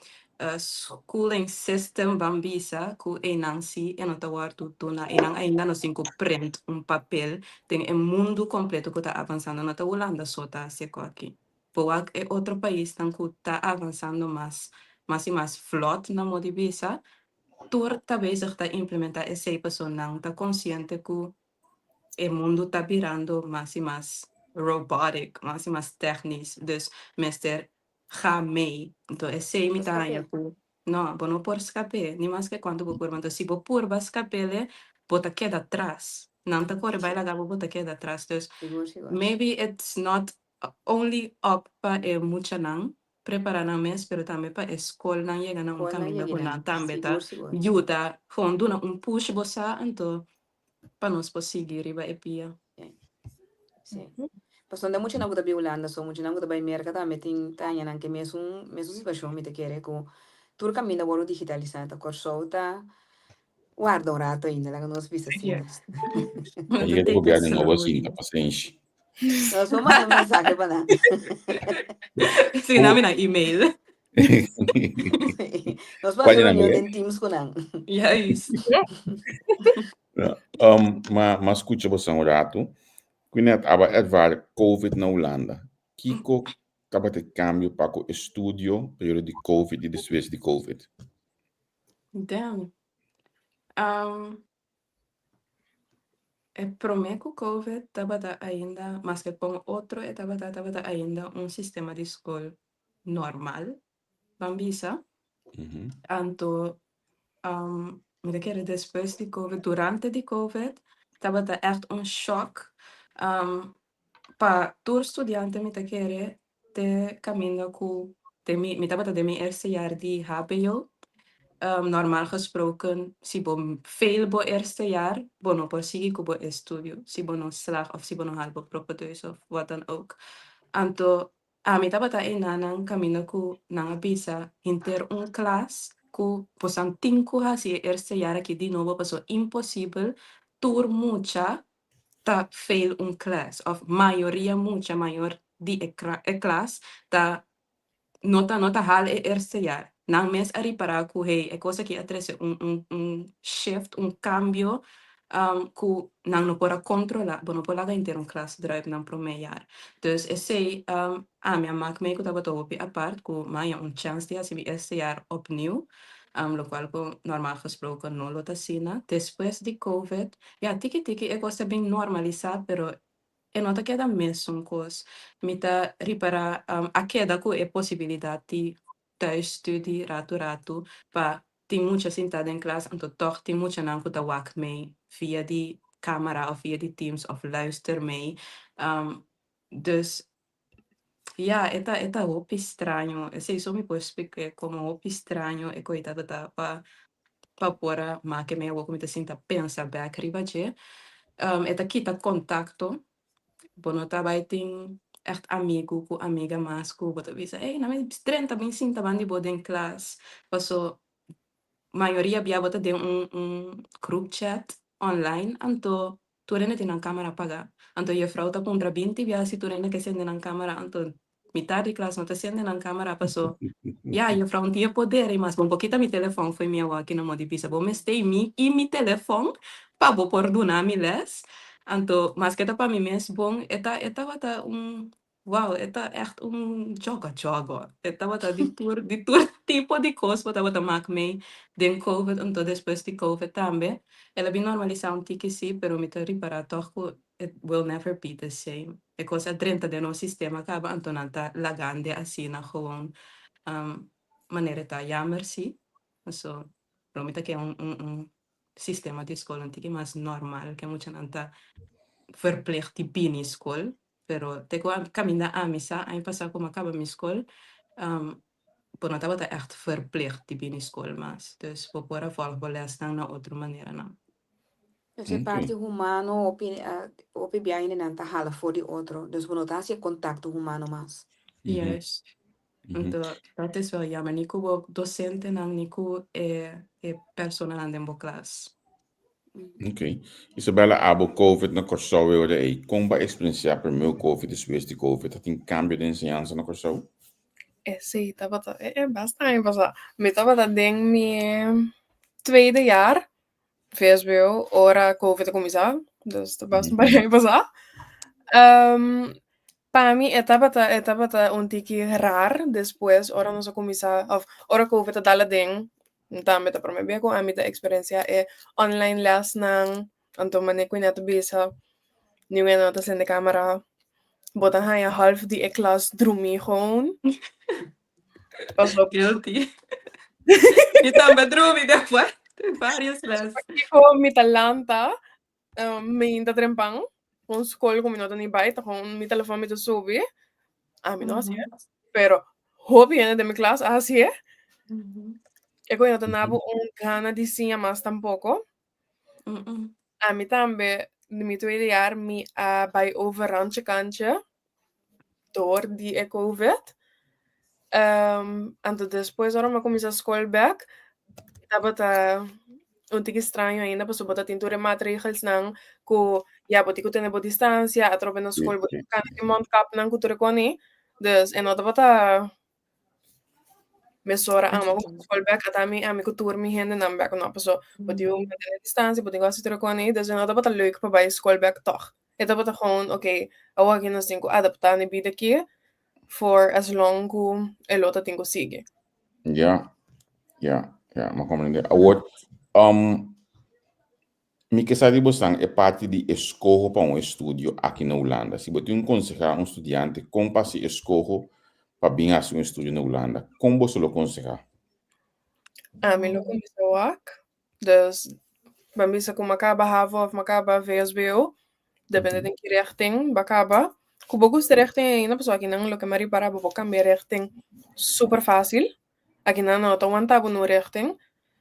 schooling system ban bisa ku einan si e no ta wòrdu duna. Einan ainda nos tin ku print un papel Den e mundu kompleto ku ta avansando no ta Hulanda so ta hasi e koki. Bo wak e otro paisnan ku ta avansando mas mas i mas vlot na mo di bisa, tur ta bezig ta implementa esei paso nan ta konsiente ku e mundu ta birando mas i mas robotic, mas i mas technisch, dus mester ga mee. Enton esei mi ta haña ku no, bo no por skap'é, ni maske kuantu bo purba. Enton si bo purba skap'é, bo ta keda tras. Nan ta kore bai laga bo, bo ta keda tras. Dus maybe it's not only up pa e muchanan prepara nan mes, pero tambe pa e skolnan yega na un kaminda ku nan tambe ta yuda, gewoon duna un push bo sa, anto pa nos por sigui riba e pia. Sí. Pasobra no muchanan ku ta bai Hulanda so, muchanan ku ta bai Merka tambe tin ta haña nan ke mesun mesun situashon mi ta kere ku tur kaminda wòrdu digitalisá ta Kòrsou ta warda un rato ainda laga nos bisa asina. Ta yega di gobièrnu nobo asin, ta pasenshi. Nos por manda un mensahe pa nan. Sí, nan mi nan email. Sí. Nos por hasi reunion den Teams ku nan. Juist. Um, ma, ma skucha boso un ratu. Quinette, aba ervaar COVID na Hulanda. Kiko tabata e kambio pa ku estudio periodo di COVID i despues di COVID? Damn. Um, E promé ku Covid tabata ainda, maske kon otro e tabata, tabata ainda un sistema di skol normal, ban bisa. Anto mi ta kere despues di Covid, durante di Covid, tabata ègt un shòk pa tur studiante mi ta kere te caminda cu den mi, mi tabata den mi eerste jaar di hbo, normaal gesproken si bo fail bo eerste jaar, bo no por sigui cu bo estudio, si bo no slaag of si bo no haal bo propedeuse of wat dan ook. Anto ami tabata enanan caminda cu nan a bisa henter un klas cu bosan tin cu haci e eerste jaar aki di nobo paso imposibel tur mucha ta fail un klas of mayoria mucha mayor di e e klas ta no ta no ta haal e eerste jaar. Nan mes a ripara ku hey e kos aki a trese un un un shift, un kambio ku nan no por a kontrola, bo no por laga henter un klas druip nan prome jaar. Dus esei ami a mak mei ku tabata hopi apart ku mi a haña un chèns di hasi mi eerste jaar opnieuw. Lokual ku normal gesproken no lo ta asina. Despues di Covid, ya tiki tiki e kos ta bin normalisá, pero e no ta keda mesun kos. Mi ta ripará a keda ku e posibilidat di thuisstudie ratu ratu pa tin mucha sintá den klas anto tòg tin muchanan ku ta wak mei via di kamera òf via di Teams òf luister mei. Dus ya e ta e ta hopi straño esei so mi por splik'é komo hopi straño e koe tabata pa pa por a make mi awor ku mi ta sinta pensa bèk riba dje. E ta kita kontakto, bo no ta bai tin ègt amigu ku amiga mas ku bo ta bisa ey na mi drenta bin sinta banda di bo den klas, paso mayoria bia bo ta den un un group chat online anto tur hende tin nan camera paga. Anto juffrouw ta puntra binti bia si tur hende ke sende nan camera anto mitad di klas no ta sende nan camera paso ya juffrouw no tin e poder ei mas. Bo por kita mi telefon fo'i mi awaki no modi bisa bo mester mi i mi telefon pa bo por duna mi les. Anto maske ta pa mi mes bon e ta e tabata un Wow, e ta echt un djogo djogo. E tabata di tur di tur tipo di kos bo tabata mak mei den Covid anto despues di Covid tambe. El a bin normalisa un tiki si, pero mi ta ripara tog ku it will never be the same. E kos a drenta den nos sistema kaba anto nan ta lagande asina gewoon manera e ta. Jammer si, paso lo mi ta ke un un un sistema di skol un tiki mas normal ke muchanan ta verplicht di bini skol. Pero te ku a kaminda ami sa aña pasá ku mi a kaba mi skol, bo no tabata ègt verplicht di bini skol mas. Dus bo por a vòlg bo lèsnan na otro maneranan. Dus e parti humano hopi hopi bia hendenan ta hala for di otro. Dus bo no ta hasi e kontakto humano mas. Juist. Anto dat is wel jammer. Ni ku bo dosentenan ni ku e e personanan den bo klas. Ok. Isabella, abo Covid na Kòrsou e ora ei, kon bo a eksperensiá primero Covid despues di Covid? A tin kambio den enseñansa na Kòrsou? Esei tabata e basta aña pasá. Mi tabata den mi tweede jaar vsbo ora Covid a kuminsá, dus ta basta un par di aña pasá. Pa mi e tabata e tabata un tiki rar despues ora nos a kuminsá òf ora covid a dal aden tambe ta promé bia ku ami ta eksperensiá e online lèsnan anto manera ku nan ta bisa niun hende no ta sende kamera bo ta haña half di e klas drumí gewoon pasobra Guilty mi tambe a drumi despues di varios lès. Pakiko mi ta lanta Mi ta trempan un skol ku mi no ta ni bai, ta kon mi telefòn mi ta subi. Ami no hasié, pero hopi hende den mi klas a hasié. E ku no ta nabo un gana di siña mas tampoko. Ami tambe, di mi tweede jaar, mi a bai over randje kantje door di e covid. Anto despues ora mi a kuminsá skol bèk, tabata un tiki straño ainda pasobra bo ta tin tur e maatregelsnan ku ya bo tin ku tene bo distansia, atrobe na skol bo tin ku kanda ki mondkapnan ku tur e kos ei. Dus e no tabata mesora amo ku skol bèk ata mi ami ku tur mi hendenan bèk no pasobra bo tin ku mantene distansia, bo tin ku hasi tur e kos ei, dus e no tabata leuk pa bai skol bèk tòg. E tabata gewoon oké, awor aki nos tin ku adaptá na e bida aki for as long ku e lo ta tin ku sigui. Ja, ja, ja, mi a komprendé. Awor, mi ke sa di bosan e parti di eskoho pa un estudio aki na Hulanda. Si bo tin un konsehá un studiante kon pa hasi eskoho pa bin hasi un estudio na Hulanda, kon boso lo konsehá? Ami lo kuminsá wak Dus, ban bisa ku m'a kaba havo òf m'a kaba vsbo, depende den ki richting b'a kaba. Ku bo gusta e richting ainda, pasobra akinan loke m'a ripará bo por kambia richting super fásil. Akinan nan no ta wanta bo nun richting.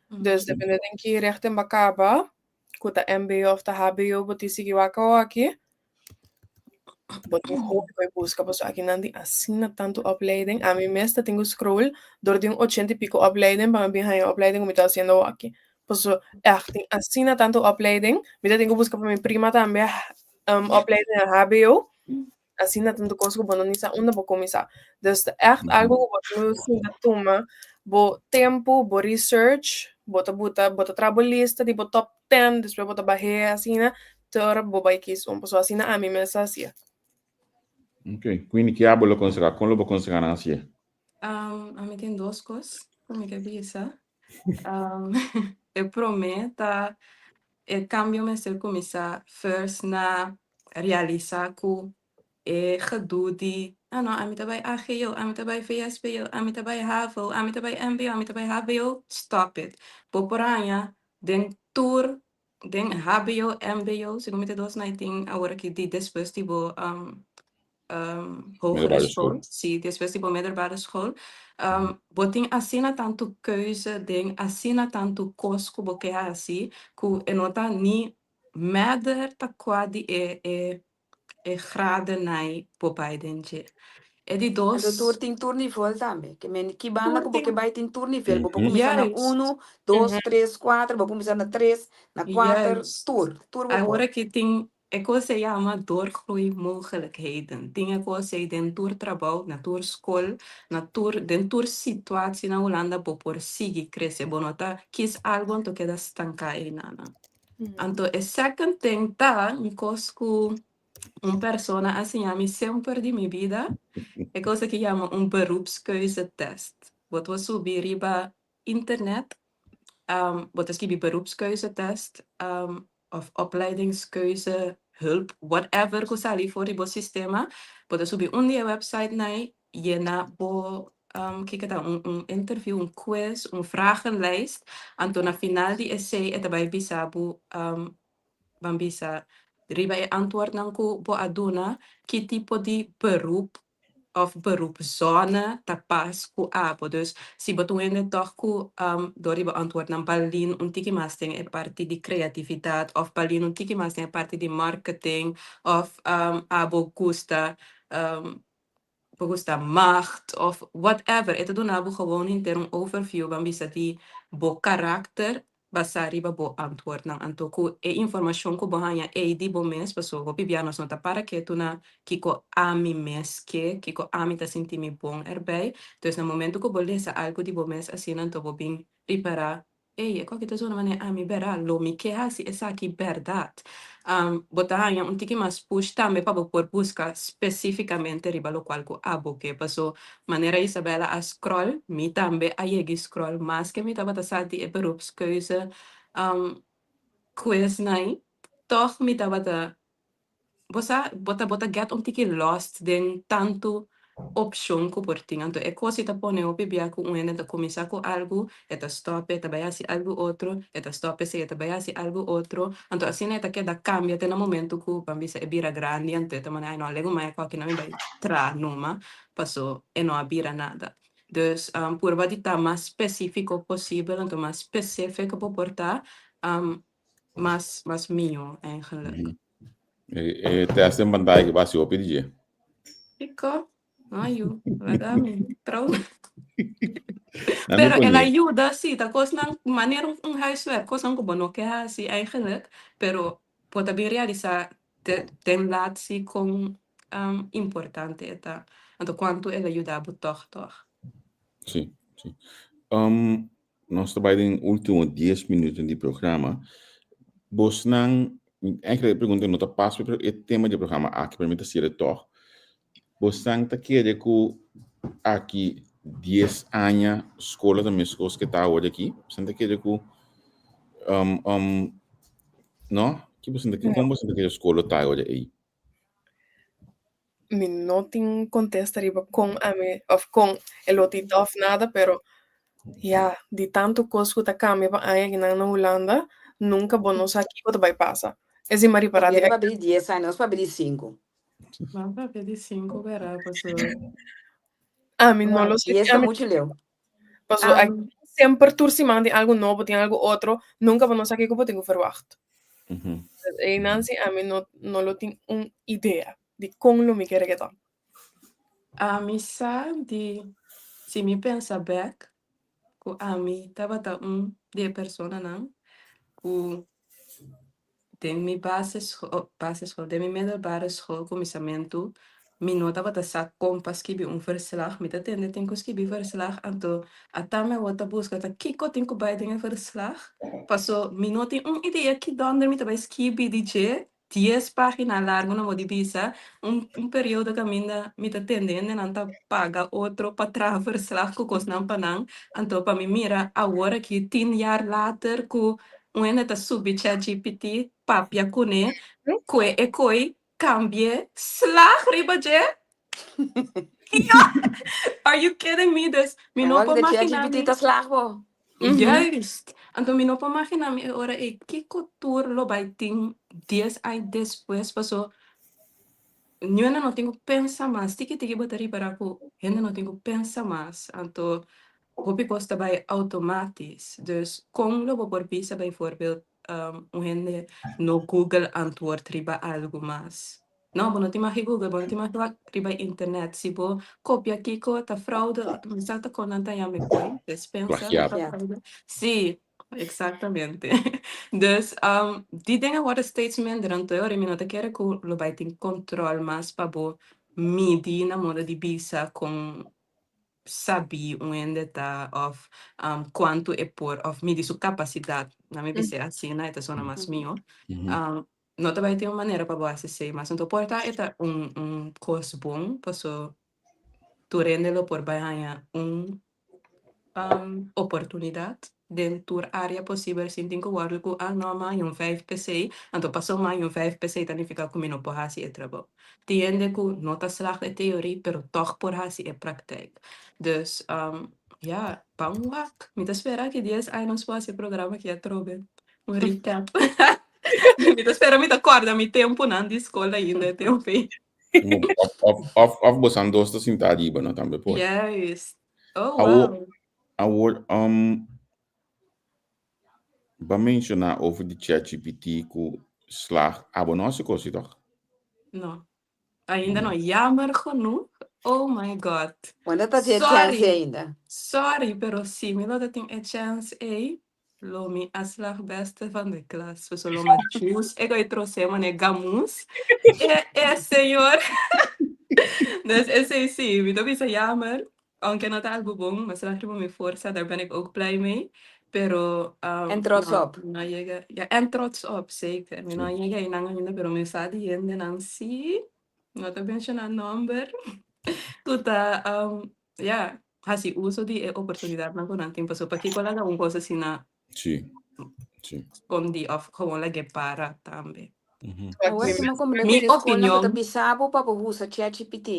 Dus depende den ki richting b'a kaba, ku ta mbo òf ta hbo bo tin sigui wak awor aki. Bo tin hopi pa buska pasobra akinan tin asina tantu opleiding. Ami mes ta tin ku scroll dor di un ochenta i piko opleiding pa mi bin haña opleiding ku mi ta hasiendo awaki. Pasobra ègt tin asina tantu opleiding. Mi ta tin ku buska pa mi prima tambe opleiding na hbo. Asina tantu kos ku bo no ni sa unda bo kuminsá. Dus ta ègt algu ku bo tin ku sinta tuma bo tempu, bo research, bo ta buta bo ta traha bo lista di bo top ten, despues bo ta bah'é asina. Te ora bo bai kis un pasobra asina ami mes a hacié. Ok, Queenie, ke abo lo konsehá? Kon lo bo konsehá nan hacié? Ami tin dos kos ku mi ke bisa. E promé ta e kambio mester kuminsá first na realisá ku e gedoe di, ah no, ami ta bai AGO, ami ta bai VSBO, ami ta bai HAVO, ami ta bai MBO, ami ta bai HBO, stop it. Bo por haña den tur, den HBO, MBO, segun mi ta dos na tin awor aki di despues di bo hogere Middelbare school, school. sí, despues di bo middelbare school, bo tin asina tantu keuze den asina tantu kos ku bo ke hasi, ku e no ta ni matter ta kua di e e e gradennan bo bai den dje. E di Anto tur dos. tin tur nivel tambe. Ke men ki banda Tur ku bo ke tin. bai tin tur nivel. Bo por kuminsá na unu, dos, tres, kuater, bo por kuminsá na tres, na kuater, tur. Tur bo Awor por. aki tin e kos se yama doorgroeimogelijkheden. Tin e kos ei den tur trabou, na tur skol, na tur den tur situatie na Hulanda bo por sigui krese. Bo no ta kis algu anto keda stanká einanan. Anto e second thing ta un kos ku un persona a siña mi semper di mi bida, e kos aki yama un beroepskeuzetest. Bo ta subi riba internet, bo ta skibi beroepskeuzetest of opleidingskeuze hulp, whatever ku sali for di bo sistema, bo ta subi un di e website nan, yena bo kiko ta un interview, un quiz, un vragenlijst, anto na final di esei e ta bai bisa bo, ban bisa riba e antwoordnan ku bo a duna, ki tipo di beroep of beroepszone ta pas ku abo. Dus si bo ta un hende tòg ku dor di bo antwoordnan balin un tiki mas den e parti di kreatividat of balin un tiki mas den e parti di marketing of abo gusta bo gusta macht of whatever, e ta duna bo gewoon henter un overview ban bisa di bo karakter basá riba bo antwoordnan. Anto ku e informashon ku bo haña ei di bo mes, pasobra hopi bia nos no ta para ketu na kiko ami mes ke, kiko ami ta sinti mi bon erbij. Dus na momento ku bo lesa algu di bo mes asina anto bo bin ripará, Ey, e koki ta zona manera ami bèrdat, lo mi ke hasi esaki bèrdat. Bo ta haña un tiki mas push tambe pa bo por buska spesífikamente riba lokual ku abo ke. Paso manera Isabella a scroll, mi tambe a yegi scroll maske mi tabata sa di e beroepskeuze quiz nan, tòg mi tabata Bo sa, bo ta bo ta get un tiki lost den tantu opshon ku por tin. Anto e kos ei ta pone hopi bia ku un hende ta kuminsá ku algu, e ta stòp, e ta bai hasi algu otro, e ta stòp esei, e ta bai hasi algu otro. Anto asina e ta keda kambia te na momentu ku, ban bisa, e bira grandi, anto e ta manda, ai no, alegu mai akò aki nan mi bai traha numa, paso e no a bira nada. Dus purba di ta mas spesífiko posibel, anto mas spesífiko bo por ta, mas mas mihó eigenlijk. E test den pantaya ki basi hopi di dje. Kiko? No yu, laga mi trouw. Na mi Pero el pone. ayuda, sí, ta kosnan manera un huiswerk, kosnan ku bo no ke hasi eigenlijk, pero bo ta bin realisá te den laat sí kon importante e ta. Anto kuantu el a yuda bo tòg tòg. Sí, sí. Nos ta bai den ultimo dies minuten di programa. Bosnan, eigenlijk e pregunta no ta pas pero e tema di e programa aki, pero mi ta sier'e tòg. Bosnan ta kere ku aki dies aña skola ta meskos ke ta awor aki? Bosnan ta kere ku, no? Ki bosnan ta kere, kon bosnan ta kere skol lo ta awor ei? Mi no tin contesta riba con ami of con e lo tin of nada, pero ya, di tanto cos cu ta cambia pa aña kinan na Hulanda, nunca bo no sa kico ta bay pasa. Esei mi a ripara di Papiando papia di dies aña, nos papia di sinku. Nan papia di sinku bera, paso. Ami no lo sa Dies ta ami muchu leu. paso aki semper tur siman tin algo nobo, tin algo otro, nunca bo no sa kico bo tin cu verwacht. Einan si ami no no lo tin un idea di con lo mi kere ke ta. Ami sa di si mi pensa bek cu ami tabata un di e personanan cu Den mi basisschool, basisschool, den mi middelbare school kuminsamentu mi no tabata sa kon pa skibi un verslag. Mi ta tende tin ku skibi verslag, anto ata mi awor ta buska ta kiko tin ku bai den e verslag, paso mi no tin un idea ki dònder mi ta bai skibi di dje. Dies pagina largu no bo di bisa, un un periodo kaminda mi ta tende hendenan ta paga otro pa traha verslag ku kosnan pa nan, anto pa mi mira awor aki tin jaar later ku un hende ta subi ChatGPT papia kuné kue e koi kambie slag riba dje. Kiko? Are you kidding me? Dus mi no Awor por de magina ChatGPT mi. ta slag bo. Juist. Anto mi no por magina mi e ora ei kiko tur lo bai tin dies aña despues paso niun hende no tin ku pensa mas. Tiki tiki bo ta ripara ku hende no tin ku pensa mas. Anto hopi kos ta bai automatis. Dus kon lo bo por bisa bijvoorbeeld un hende no google antwoord riba algu mas? No, bo no tin mag di Google, bo no tin mag di wak riba internet. Si bo kopia kiko ta fraude, mi sa ta kon nan ta yama e koi, despensa Plagiado. ta fraude. Sí, exactamente. Dus, die dingen worden steeds minder, anto e ora mi no ta kere ku lo bai tin control mas pa bo midi na moda di bisa kon sabí un hende ta òf kuantu e por òf midi su kapasidat. Nan mi bis'é asina, e ta sona mas mihó. No ta bai tin un manera pa bo hasi esei mas. Anto por ta e ta un un kos bon paso tur hende lo por bai haña un oportunidat den tur área posibel sin tin ku wòrdu ku ah no mi a haña un vijf p'esei anto paso mi a haña un vijf p'esei ta nifiká ku mi no por hasi e trabou. Tin hende ku no ta slag e teorí pero tòg por hasi e praktijk. Dus ya, ban wak. Mi ta spera ki dies aña nos por hasi e programa aki atrobe. Un recap. Mi ta spera mi ta kòrda mi tempunan di skol ainda e tempu ei. Of, of, of, of bosan dos ta sintá ariba, no? Tambe por. Juist. Oh, Awor, wow. awor, um, ba menshoná over di ChatGPT ku slag. Abo no hasi kos, toch? No. Ainda no. Jammer genoeg. Oh my God. Wanda ta tin e chance Sorry. ainda. Sorry, pero si mi lo ta tin e chance ei, lo mi a slag beste van de klas. Paso lo mi a choose e koi trose mane gamus. E, e señor. Dus esei sí, mi ta bisa jammer. Aunke no ta algu bon, ma slag riba mi forsa, daar ben ik ook blij mee. Pero, En trots no, op. mi no a yega, ja, en trots op, zeker. Mi no a yega einan ainda, pero mi sa di hendenan sí, no ta menshoná nòmber, ku ta, ja, hasi uso di e oportunidatnan ku nan tin. Pasobra pakiko laga un kos asina Sí, sí. skondí òf gewoon lag'é para tambe. Awor si mi comprende Mi ku di skolnan ku ta opinion. bisa bo pa bo usa ChatGPT.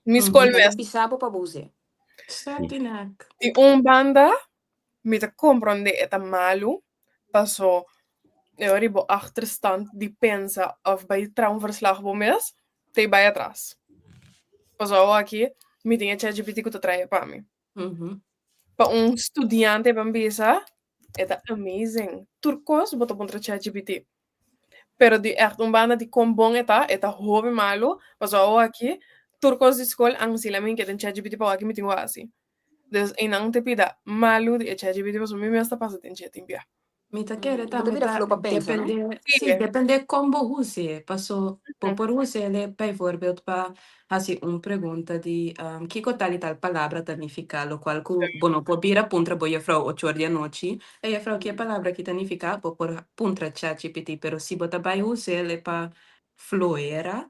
Mi skol Nan ta mes. bisa bo pa bo us'é. Satinak. Di un banda mi ta komprondé e ta malu, paso e ora bo achterstand di pensa òf bai traha un verslag bo mes, ta e bai atras. Paso awor aki mi tin e ChatGPT ku ta traha e pa mi. Pa un studiante ban bisa e ta amazing. Tur kos bo ta puntra ChatGPT. Pero di ègt un banda di kon bon e ta, e ta hopi malu, pasobra awor aki tur kos di skol anke si lamin ke den ChatGPT pa wak mi tin ku hasi. Dus einan te pida malu di e ChatGPT pasobra mi mes ta pasa den dje tin bia. Mi ta kere Bo ta tambe bira ta flou pa pensa, no? depende, Sí. sí, depende kon bo us'e, paso bo por us'e bijvoorbeeld pa hasi un pregunta di kiko tal i tal palabra ta nifiká, lokual ku bo no por bira puntra bo jefrou ocho or di anochi, e jefrou ki e palabra aki ta nifiká, bo por puntra ChatGPT, pero si bo ta bai us'e pa floera,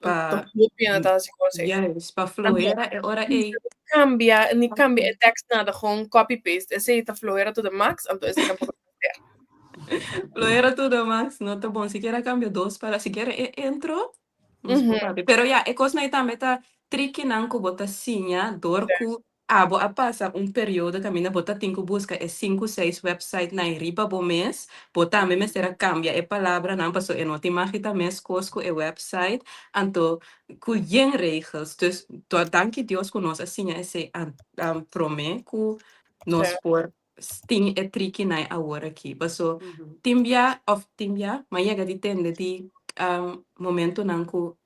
pa Hopi hende ta hasi kos ei. Juist, pa floera e ora ei. Cambia, ni cambia e tekst nada, gewoon copy paste. Esei ta floera to the max, anto esei tampoco ta ser. Floera to the max no ta bon. Sikiera cambia dos palabra, sikiera e intro, nos por papia. Pero ya, e kosnan ei tambe ta trikinan ku bo ta siña dor ku Abo a pasa un periodo kaminda bo ta tin ku buska e sinku seis websitenan riba bo mes. Bo tambe mester a kambia e palabranan paso e no tin magita meskos ku e website. Anto ku yen regels. Dus danki Dios ku nos a siña esei promé ku nos por tin e trikinan awor aki. Paso tin bia òf tin bia mi a yega di tende di momentunan ku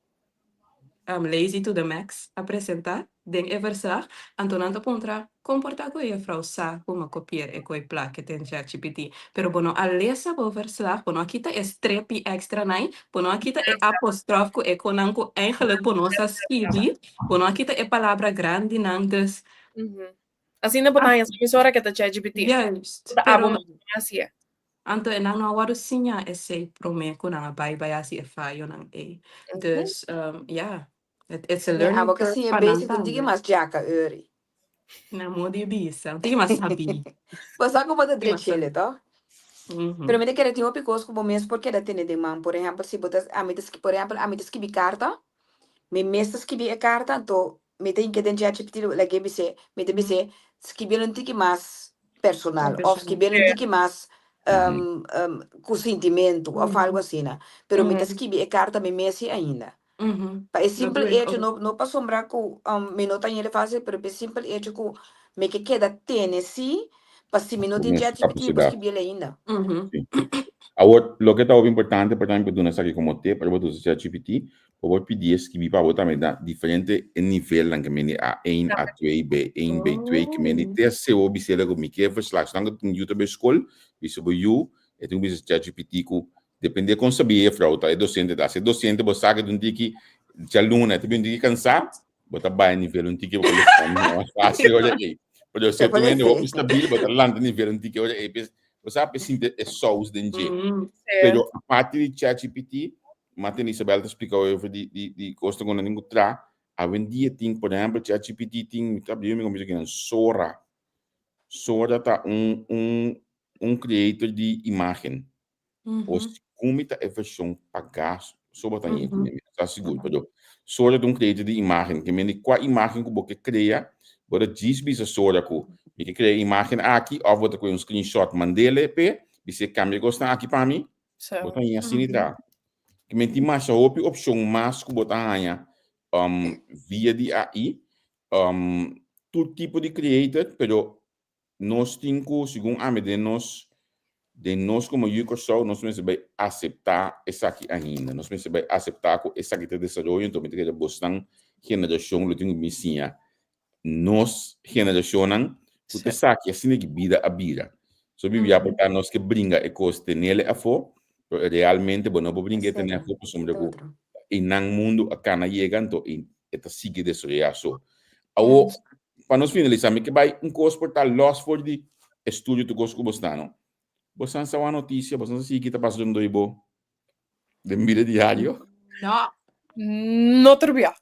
Lazy to the Max a presentá den e verslag, anto nan ta puntra kon por ta ku e juffrouw sa ku m'a kopier e koi plak den ChatGPT. Pero bo no a lesa bo verslag, bo no a kita e strepi extra nai, bo no a kita e apostrof ku e konan ku eigenlijk bo no sa skibi, bo no a kita e palabra grandinan, dus. Asina bo ta haña sa mesora ke ta ChatGPT. Juist, Ta abo pero. mes a hasié. Anto e nan no a wòrdu siña esei promé ku nan a bai bai hasi e fayonan ei. Dus ya, it's a Mi learning abo ke curve siña pa nan basic un tiki tambe. mas djaka uri. Na modo di bisa, un tiki mas sabí. Bo sa ku bo ta Tiki mas drechele sabí. toh? Pero mi ta kere tin hopi kos ku bo mes por keda tene den man. Por ehèmpel si bo ta ami ta por ehèmpel ami ta skibi karta, mi mes ta skibi e karta anto mi ta hinka den ChatGPT lag'é bis'é, mi ta bis'é skibiel un tiki mas personal òf skibiel un tiki mas ku sintimentu òf algu asina. Pero mi ta skibi e karta mi mes si ainda. Pa e simpel echo, no no pasobra ku mi no ta hende fásil, pero pa e simpel echo ku mi ke keda tene si, pa si mi no tin ChatGPT mi por skibiel ainda. Sí. Awor, loke ta hopi importante pa tambe duna esaki komo tip, ora bo ta usa ChatGPT, bo por pidié skibi pa bo tambe na diferente e nivelnan ke mende A1, A2, B1, B2, ke mende te así bo bis'é ku mi ke verslag. Si nan tin yu ta bai skol, bisa bo yu, e tin ku bisa ChatGPT ku Depende kon sabí e jefrouw ta, e docente ta. Si e docente bo sa ke ta un tiki djaluna, e ta bin un tiki kansá, bo ta bai nivel un tiki bo por mas fácil ora ei. Pero si tu hende hopi stabil, bo ta lanta nivel un tiki ora ei. Bo sa pe sinti e saus den dje. Pero aparte di ChatGPT, Martin Isabel ta splika over di di di kosnan ku nan tin ku traha. Awendia tin, por ehèmpel, ChatGPT tin, mi ta abriu mi computer kinan, Sora. Sora ta un un un creator di imágen. O si kumi ta e vershon pagá so bo ta ñe kuné, mi no sa sigur, pero Sora ta un creator di imágen, ke mende kua imágen ku bo ke krea, bo ta djis bisa Sora ku mi ke krea e imágen aki òf bo ta kohe un screenshot mand'é p'e, bis'é kambia e kosnan aki pa mi, bo ta haña asina i traha. Ke men tin masha hopi opshon mas ku bo ta haña via di AI, tur tipo di creator, pero Nos tin ku, segun ami, den nos den nos komo yu Kòrsou nos mester bai aseptá esaki ainda. Nos mester bai aseptá ku esaki ta desaroyo, enton mi ta kere bosnan generashon lo tin ku bin siña nos generashonnan ku ta esaki asina ki bida a bira. So bibia por ta nos ke bringa e kos tenele afó, pero realmente bo no por bringa e tene afó pasobra ku einan mundu a kana yega anto e ta sigui desaroyá. So awo Pa nos finalisá, mi ke bai un kos por ta lòs for di estudio tur kos ku bo sta, no? Bo san sa wak notisia, bo san sa sigui ki ta pasa rondó di bo den bida diario? No. No tur bia.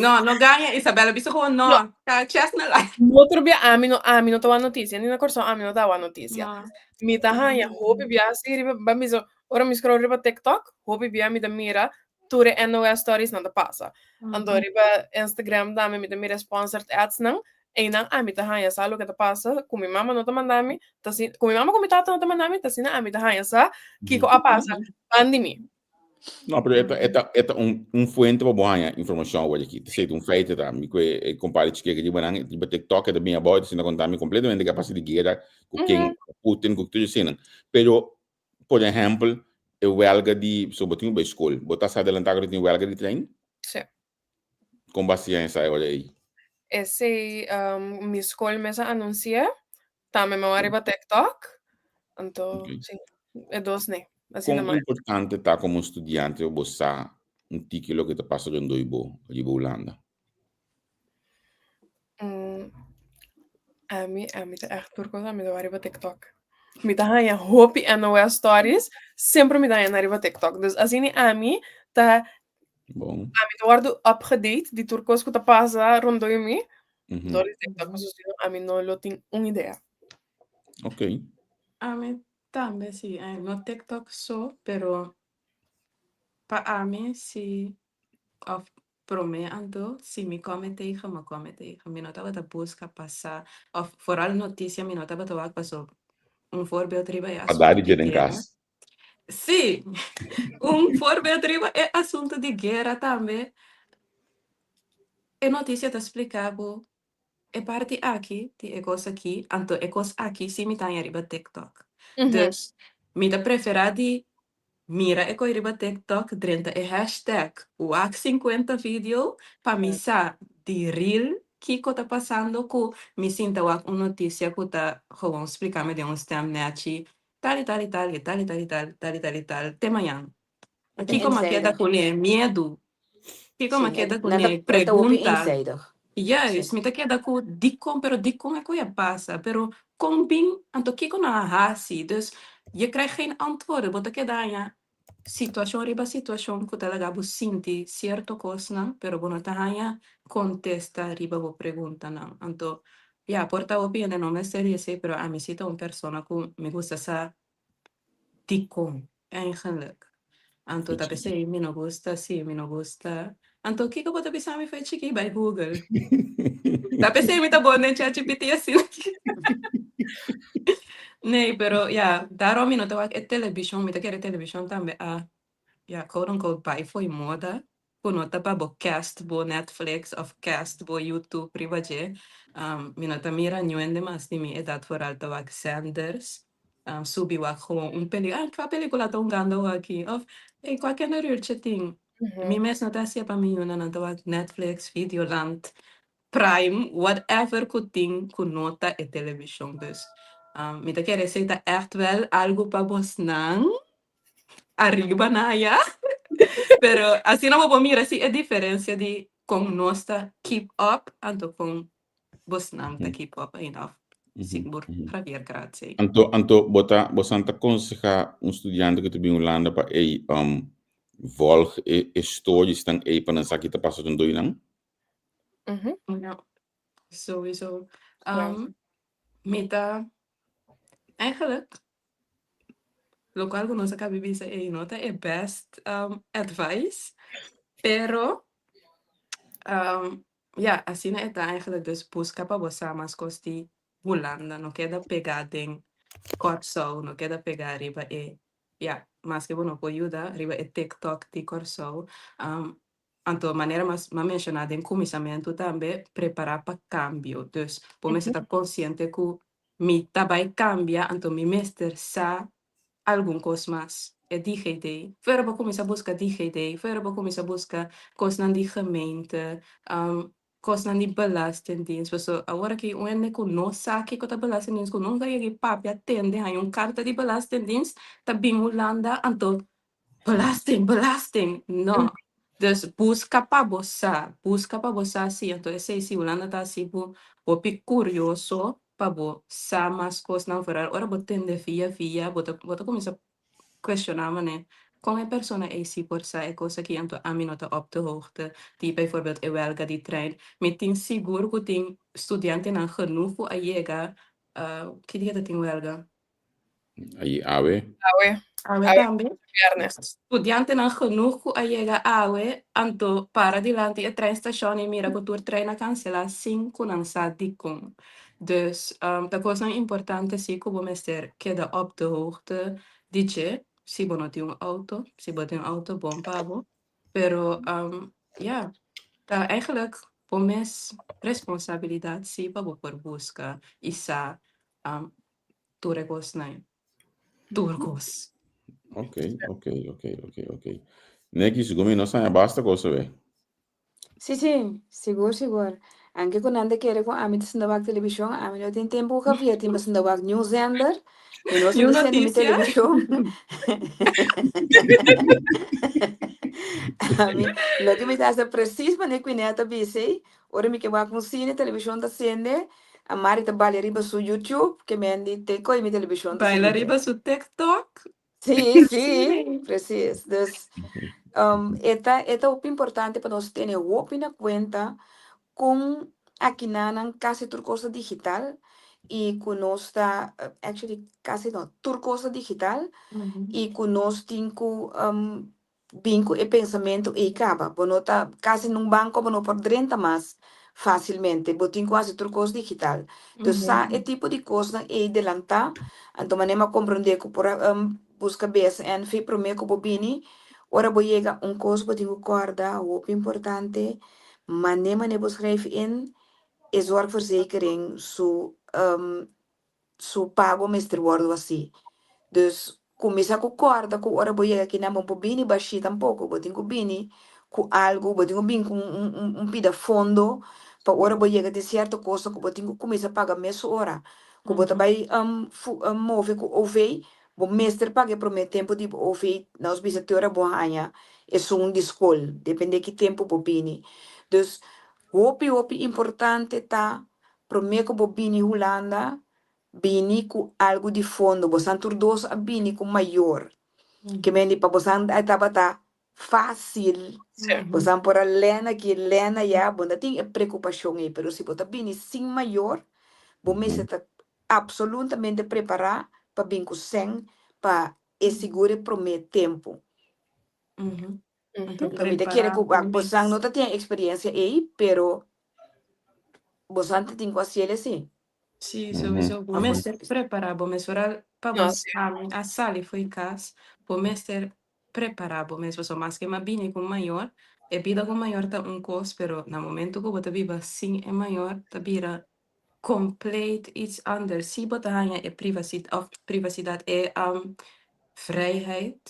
No, no gaña Isabella, bisa gewoon no. No. Ka chestnut lai. No tur bia, ami no, ami no ta wak notisia, ni na Kòrsou ami no ta wak notisia. No. Mi ta haña hopi bia si riba, ban bisa, ora mi scroll riba TikTok, hopi bia mi ta mira tur e NOS stories nan ta pasa. Anto riba Instagram tambe mi ta mira sponsored ads nan, einan ami ta haña sa loke ta pasa ku mi mama no ta manda mi, ta si ku mi mama ku mi tata no ta manda mi, ta asina ami ta haña sa kiko a pasa ban di mi. No, pero e ta, e ta, e ta un, un fuente pa bo haña informashon awor aki. Ta seit un feite ta. Mi ku e kompadre chikeke riba nan, riba TikTok, e ta bin abou, e ta sinta konta mi kompletamente ke a pasa di guera ku ken, Putin, ku tur eseinan. Pero Por ehempel, e welga di, so bo tin ku bai skol, bo ta sa adelantá ku tin welga di trein? Sí. Kon bo a siña esei ora ei? Esei um, mi skol mes a anunsi'é, tambe mi a riba TikTok, anto Ok. sí, e dos nee, asina Kon mas. importante ta komo un studiante pa bo sa un tiki loke ta pasa rondó di bo riba Hulanda? Mm, ami, ami ta echt tur cosa, ami ta wak riba TikTok. Mi ta haña hopi NOS stories, semper mi ta haña nan riba TikTok. Dus asina ami ta, Bon. ami ta wòrdu upgedate di tur kos ku ta pasa rondó di mi Mhm. dor di TikTok. Pasobra si no ami no lo tin un idea. Ok. Ami tambe si, eh, no TikTok so, pero pa ami si of Promé anto, si mi kome tegen, mi kome tegen. Mi no tabata buska pa sa, òf foral notisia mi no tabata wak paso un voorbeeld riba e A asuntu dari di dje den guera. kas. Sí, un voorbeeld riba e asuntu di guera tambe. E notisia ta splika bo e parti aki di e kos aki, anto e kos aki sí mi ta haña riba TikTok. Dus mi ta preferá di Mira e koe riba TikTok, drenta e hashtag wak 50 video pa mi sa di real kiko ta pasando ku mi sinta wak un notisia ku ta gewoon splika mi den un stem nechi tal i tal i tal i tal i tal i tal tal i tal i tal te mañan. Kiko m'a keda kuné? Miedu. Kiko m'a keda kuné? Pregunta. Juist, mi ta keda ku dikon, pero dikon e koe a pasa, pero kon bin, anto kiko nan a hasi? Dus Je krijgt geen antwoorden, bo ta keda haña situashon riba situashon ku ta laga bo sinti sierto kosnan, pero bo no ta haña kontesta riba bo preguntanan. Anto, ya, por ta hopi hende no mester di esei, pero ami si ta un persona ku mi gusta sa dikon, eigenlijk. Anto ta p'esei mi no gusta, si, mi no gusta. Anto kiko bo ta bisa mi fo'i chikí? Bai Google. Ta p'esei mi ta bon den ChatGPT asina. Nee, pero ya, daarom mi no ta wak e televishon, mi ta kere televishon tambe a, ya, quote unquote bai fo'i moda, ku no ta pa bo cast bo Netflix of cast bo YouTube riba dje. Mi no ta mira niuende mas di mi edat vooral ta wak zenders, subi wak gewoon un peli, ah, kua pelikula ta hungando awaki? Of, ey, kua kinderuurtje tin? Mi mes no ta hacié pa mi yunan, nan ta wak Netflix, Videoland, Prime, whatever ku tin ku no ta e televishon. Dus, mi ta kere esei ta ègt wèl algu pa bosnan ariba na aya. Pero asina bo por mira si e diferensia di kon nos ta keep up anto kon bosnan ta keep up ainda of sigur Javier Grazie. Anto anto bo ta bosan ta konsehá un studiante ku ta bin Hulanda pa ei volg e e storiesnan ei pa nan sa ki ta pasa rondó di nan? Ja, sowieso. Mi ta eigenlijk lokual ku nos a kabi bisa ei no ta e best advice, pero ya asina e ta eigenlijk dus buska pa bo sa mas kos di Hulanda, no keda pegá den Kòrsou, no keda pegá riba e ya maske bo no por yuda riba e TikTok di Kòrsou. Anto manera mas m'a menshoná den kuminsamentu tambe, prepará pa kambio. Dus bo mester ta konsiente ku mi ta bai kambia, anto mi mester sa algun kos mas. E DGD. Fuera bo kuminsá buska DGD, fuera bo kuminsá buska kosnan di gemeente, kosnan di belastingdienst. Paso awor aki un hende ku no sa kiko ta belastingdienst, ku nunka yega i papia, tende, haña un karta di belastingdienst, ta bin Hulanda, anto Belasting, belasting! No. Dus buska pa bo sa, buska pa bo sa si. Anto esei si Hulanda ta hasi bo hopi kurioso pa bo sa mas kosnan vooral ora bo tende via via bo ta bo ta kuminsá kuestioná manera kon e persona ei si por sa e kos aki anto ami no ta op de hoogte di bijvoorbeeld e welga di trein. Mi tin sigur ku tin studiantenan genoeg ku a yega ki dia ta tin welga? Ayi awe. Awe. Awe tambe. Viernes. Studiantenan genoeg ku a yega awe, anto para dilanti e treinstashon i mira ku tur trein a kanselá sin ku nan sa dikon. Dus ta kosnan importante si ku bo mester keda op de hoogte di dje, si bo no tin un outo, si bo tin un outo bon pa bo, pero ya, ta eigenlijk bo mes responsabilidat si pa bo por buska i sa Tur e kosnan. Tur kos. Ok, ok, ok, ok, ok. Neki, sigur mi no saña basta kos awe. Sí, sí, sigur, sigur. Anke ku nan ta kere ku ami ta sinta wak televishon, ami no tin tempu ku Javier tin pa sinta wak niun zender. Mi no Niun sinta sende mi notisia. televishon. Ami, loke mi ta hasi presis manera ku Inea ta bisa ei, Ora mi ke wak un sine, televishon ta sende, a Mari ta balia riba su YouTube, ke men di te koe mi televishon ta Baila sende. riba su TikTok. Sí, sí, precies. Dus e ta e ta hopi importante pa nos tene hopi na kuenta kon akinanan kasi tur kos ta digital i ku nos ta actually kasi no, tur kos ta digital i ku nos tin ku Bin ku e pensamentu ei kaba. Bo no ta kasi nun banko bo no por drenta mas fásilmente. Bo tin ku hasi tur kos digital. Dus sa e tipo di kosnan ei delantá. Anto manera mi a komprondé ku por a buska BSNV promé ku bo bini. Ora bo yega un kos bo tin ku kòrda hopi importante, manera manera bo schrijf in e zorgverzekering su su pago mester wordo hasi. Dus cuminsa cu corda cu ora bo yega akinan bo no por bini bashi tampoco, bo tin cu bini cu algo, bo tin cu bini cu un pida fondo pa ora bo yega tin cierto cosa cu bo tin cu cuminsa paga mesora. Cu bo ta bay move cu OV, bo mester paga e prome tempo di bo OV, nos bisa te ora bo haya esun di scol, depende ki tempo bo bini. Dus hopi hopi importante ta Promé ku bo bini Hulanda, Bini ku algu di fondo. Bosan tur dos a bini ku mayor. Ke men di pa bosan a tabata fásil. Bosan por a lèn aki, lèn ayá, bo no tin e preokupashon ei. Pero si bo ta bini sin mayor, bo mester ta absolutamente prepará pa bin ku sèn pa e sigur e promé tempu. Anto Anto mi ta kere prepará ku bo bosan mes. no ta tin e eksperensia ei, pero bosan ta tin ku hasiel así. Sí, sowieso. Bo Of mester prepará bo mes. Vooral pa bo No, sí. a sali fo'i kas, bo mester prepará bo mes. Pasobra maske m'a bini ku mayor, e bida ku mayor ta un kos, pero na momento ku bo ta biba sin e mayor ta bira compleet iets anders. Sí bo ta haña e privaci of privacidad, e vrijheid,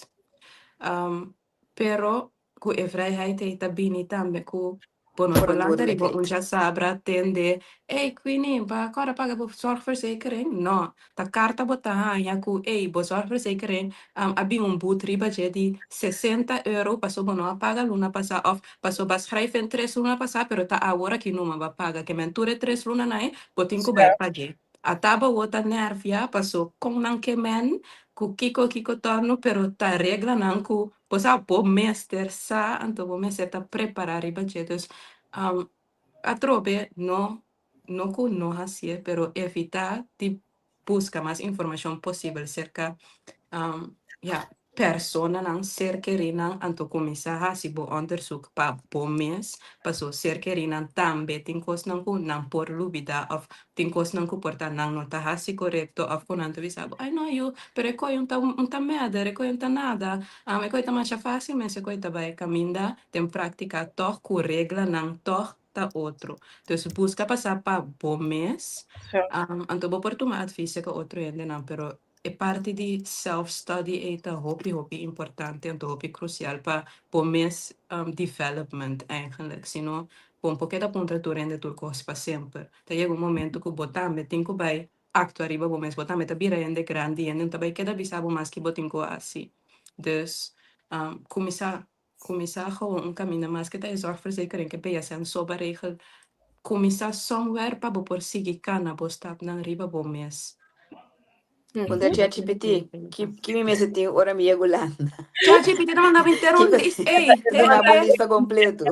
pero ku e vrijheid ei ta bini tambe ku bo no por lanta riba un Verantwoordelijkheid. djasabra tende, Ey Queenie, bo a kòrda paga bo zorgverzekering? No, ta karta bo ta haña ku ey bo zorgverzekering a bin un boet riba dje di sesenta euro paso bo no a paga luna pasá òf paso bo a schrijf in tres luna pasá pero ta awor aki numa bo a paga. Ke men tur e tres lunanan ei bo tin ku bai pag'é. Ata bo wou ta nervia paso kon nan ke men ku kiko kiko torno pero ta reglanan ku bo sa bo mester sa anto bo mester ta prepara riba dje dus atrobe no no ku no hasié pero evita di buska mas informashon posibel serka ya personanan ser kerinan anto kuminsá hasi bo onderzoek pa bo mes paso ser kerinan tambe tin kosnan ku nan por lubidá òf tin kosnan ku por ta nan no ta hasi korekto òf ku nan ta bisa bo ay no yu pero e koi un ta un ta mèder e koi un ta nada e koi ta masha fásil mes e koi ta bai kaminda den práktika tòg ku reglanan tòg ta otro. Dus buska pasá pa bo mes anto bo por tuma advis serka otro hendenan pero E parti di self study ei ta hopi hopi importante anto hopi crucial pa bo mes development eigenlijk. Si no bo no por keda puntra tur hende tur cos pa semper. Ta yega un momento cu bo tambe tin cu bay actua riba bo mes, bo tambe ta bira hende grandi, hende no ta bay keda bisa bo mas ki bo tin cu haci. Dus cuminsa Kuminsá gewoon un kaminda maske ta e zorgverzekering ke BSN so ba regel. Kuminsá somewhere pa bo por sigui kana bo stapnan riba bo mes. Puntra ChatGPT, ki ki mi mester tin ora mi yega Hulanda? ChatGPT ta manda mi henter un lis, ey, Duna bo lista kompleto.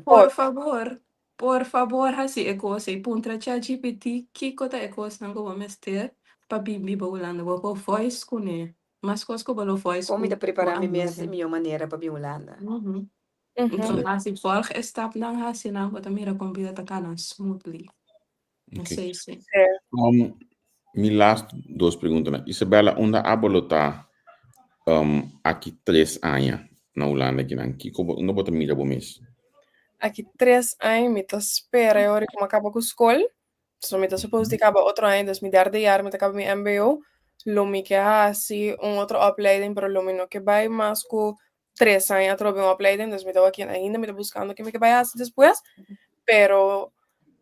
Por fabor, por fabor hasi e kos ey. Puntra ChatGPT kiko ta e kosnan ku bo mester pa bin biba Hulanda. Bo por voice kuné. Mas kos ku bo lo voice Kon mi ku ta bo prepará mi mes amiga. e mihó manera pa bin Hulanda? Enton hasi volg e stapnan hasi nan bo ta mira kon bida ta kana smoothly. Ok. Esei si. Um, mi last dos preguntanan. Isabella, unda abo lo ta um, aki tres aña na Hulanda kinan? Kiko bo, unda bo ta mira bo mes? Aki tres aña mi ta spera e ora ku mi a kaba ku skol. So mi ta suppose di kaba otro aña, dus mi derde jaar mi ta kaba mi mbo. Lo mi ke hasi un otro opleiding, pero lo mi no ke bai mas ku tres aña atrobe un opleiding, dus mi ta wak ainda mi ta buskando ke mi ke bai hasi despues. Pero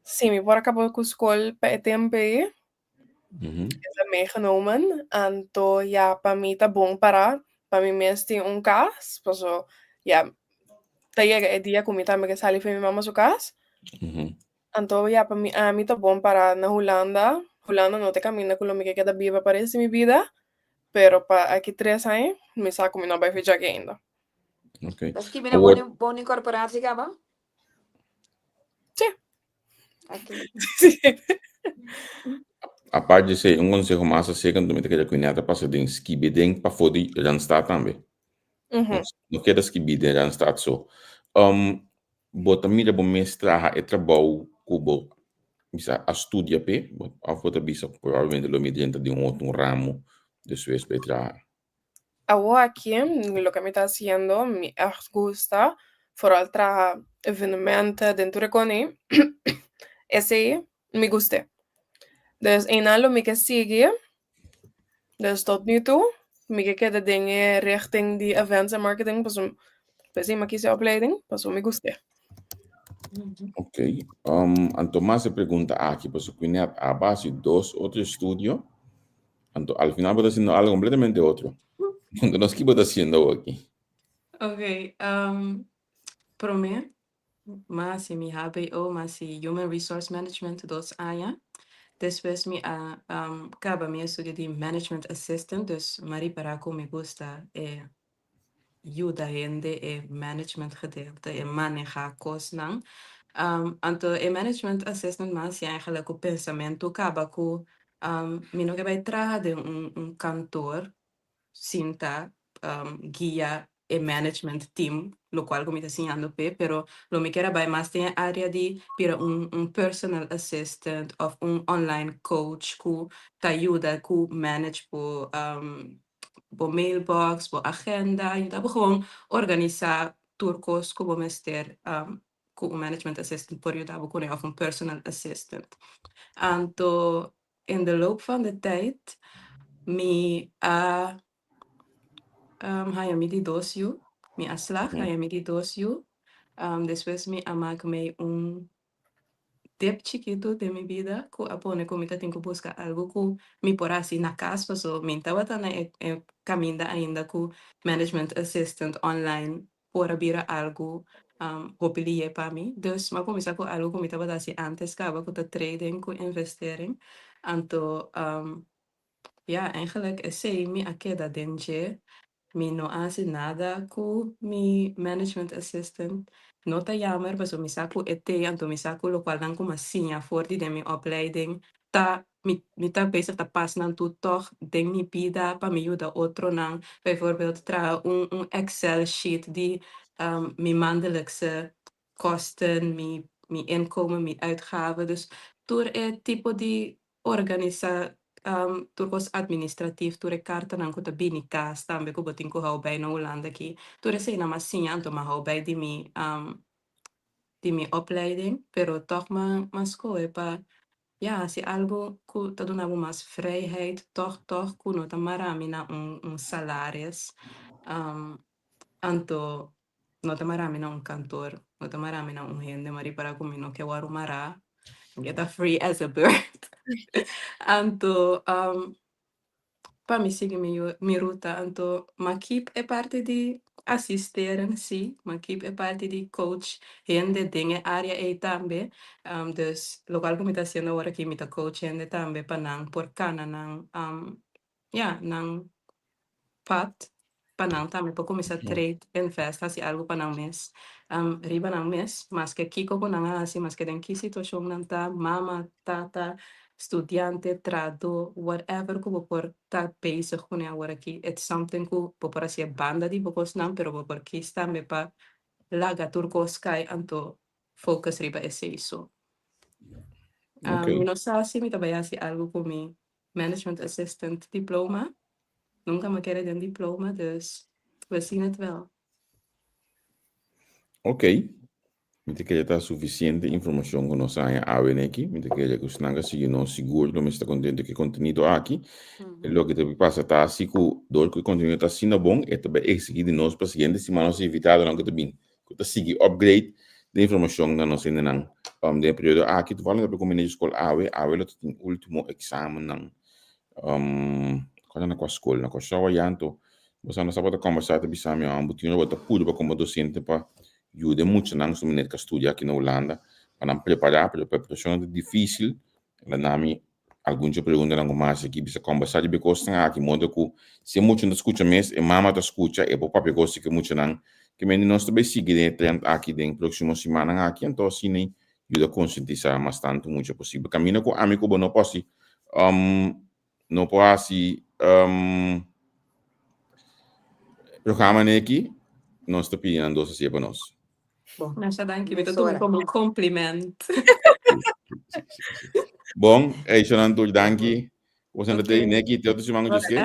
si mi por a kaba ku skol pa e tempo ei, es a meegenomen. Anto ya pa mi ta bon para, pa mi mes tin un kas, paso ya ta yega e dia ku mi tambe ke sali for mi mama su kas. Anto ya pa mi ami ta bon para na Hulanda. Hulanda no ta e kaminda ku lo mi ke keda biba pa rest di mi bida, pero pa aki tres aña mi sa ku mi no a bai fecha aki ainda. Ok. Ta skibi na Awor, woning woningcorporatie kaba? Sí. Ok. Sí. apart di esei, un konseho mas aserka anto mi ta keda ku Ineta pasa den skibi den pafó di Randstad tambe. Mhm. No keda skibi den Randstad so. Um, Bo ta mira bo mes traha e trabou ku bo bisa a studia p'e? Òf bo ta bisa probablemente lo mi drenta den un otro un ramo despues pa e traha? Awor aki loke mi ta hasiendo mi ègt gusta, foral traha evenementen den tur e koni, esei mi gust'é. Dus einan lo mi ke sigui, dus tot nu toe mi ke keda den e richting di events en marketing pasobra p'esei mi a kisa e opleiding pasobra mi gust'é. Ok, um, anto mas e pregunta aki, pasobra Quinette a base dos otro estudio, anto al final bo ta haciendo algo completamente otro. Anto nos ki bo ta haciendo awor aki? Ok, um, promé, M'a hasi mi hbo, m'a hasi Human Resource Management dos aña. Despues mi a kaba mi estudio di management assistant, dus m'a ripará ku mi gusta e yuda hende, e management gedeelte, e manehá kosnan. Anto e management assistant m'a hasi eigenlijk ku pensamentu kaba ku mi no ke bai traha den un kantor sinta guia e management team, locual cu mi ta siñando p'e, pero lo mi kier a bay mas den e area di bira un un personal assistant of un online coach cu ta yuda cu manage bo bo mailbox, bo agenda, yuda bo gewoon organisa tur cos cu bo mester cu un management assistant por yuda bo cune of un personal assistant. Anto in de loop van de tijd mi a haña mi di dos yu, mi a slag haña mi di dos yu, despues mi a mak mei un dip chikitu den mi bida ku a pone ku mi ta tin ku buska algu ku mi por hasi na kas paso mi tabata na e kaminda ainda ku management assistant online por a bira algu hopi liye pa mi. Dus m'a kuminsá ku algu ku mi tabata hasi ántes kaba ku ta trading ku investering. Anto ya, eigenlijk esei mi a keda den dje. Mi no a hasi nada ku mi management assistant. No ta jammer pasobra mi sa ku e t'ei anto mi sa ku lokualnan ku m'a siña for di den mi opleiding ta mi mi ta bezig ta pas nan tur tòg den mi bida pa mi yuda otronan, bijvoorbeeld traha un un excel sheet di mi maandelijkse kosten, mi mi inkomen, mi uitgaven, dus tur e tipo di organisa tur kos administratief, tur e kartanan ku ta bini kas tambe ku bo tin ku hou bij na Hulanda aki, tur eseinan m'a siña anto m'a hou bij di mi di mi opleiding, pero tòg m'a m'a skohe pa Ya, hasi algu ku ta duna bo mas vrijheid, tòg tòg ku no ta mara mi na un un salaris, anto no ta mara mi na un kantor, no ta mara mi na un hende, m'a ripará ku mi no ke wòrdu mará, mi ke ta free as a bird. Anto pa mi sigui mi mi ruta anto m'a keep e parti di asisteren si m'a keep e parti di coach hende den e area ei tambe dus locual cu mi ta haciendo awor aki mi ta coach hende tambe pa nan por cana nan ya nan pad pa nan tambe por cuminsa trade, invest, haci algo pa nan mes riba nan mes, maske kico cu nan a haci, maske den ki situacion nan ta, mama, tata, studiante, trahador, whatever cu bo por ta bezig cune awor aki, it's something cu bo por haci'e banda di bo cosnan, pero bo por kies tambe pa laga tur cos cay anto focus riba esey so. Mi no sa si mi ta bay haci algo cu mi management assistant diploma. Nunca m'a kere den diploma, dus we zien het wel. Ok. Mi ta kere ta suficiente informacion cu nos a haña awe neki. Mi ta kere cu esnan cu a sigui nos sigur lo mester ta contento cu e contenido aki. E loke ta pasa ta asi cu dor cu e contenido ta asina bon, e ta bay exigi di nos pa siguiente siman nos invitadonan cu ta bin cu ta sigui upgrade den informacion na nos hendenan den e periodo aki. Toevallig ta bay cu scol awe, awe lo ta tin ultimo examennan Cuando na cua scol? Na Curaçao allá anto bo sa nos tabata conversa ta bisa mi bo tin ora bo ta purba como docente pa yuda e muchanan su manera ka studia aki na Hulanda pa nan prepara pero preparacion ta dificil el a nami algun dje preguntanan cu mas aki bisa conversa riba e cosnan aki modo cu si e mucha no ta scucha mes e mama ta scucha e por papia cos di cu e muchanan ke mende nos ta bay sigui den e trend aki den proximo simannan aki anto asina yuda konsientisá mas tantu mucha posibel. Kaminda ku ami ku bo no por hasi, no por hasi programa neki, nos ta pidi nan dos hasié pa nos. Bon. Masha danki, mi ta tuma komo un compliment. Bon, Eishanan tur danki. Bo senta te neki te otro siman ku Dios ke.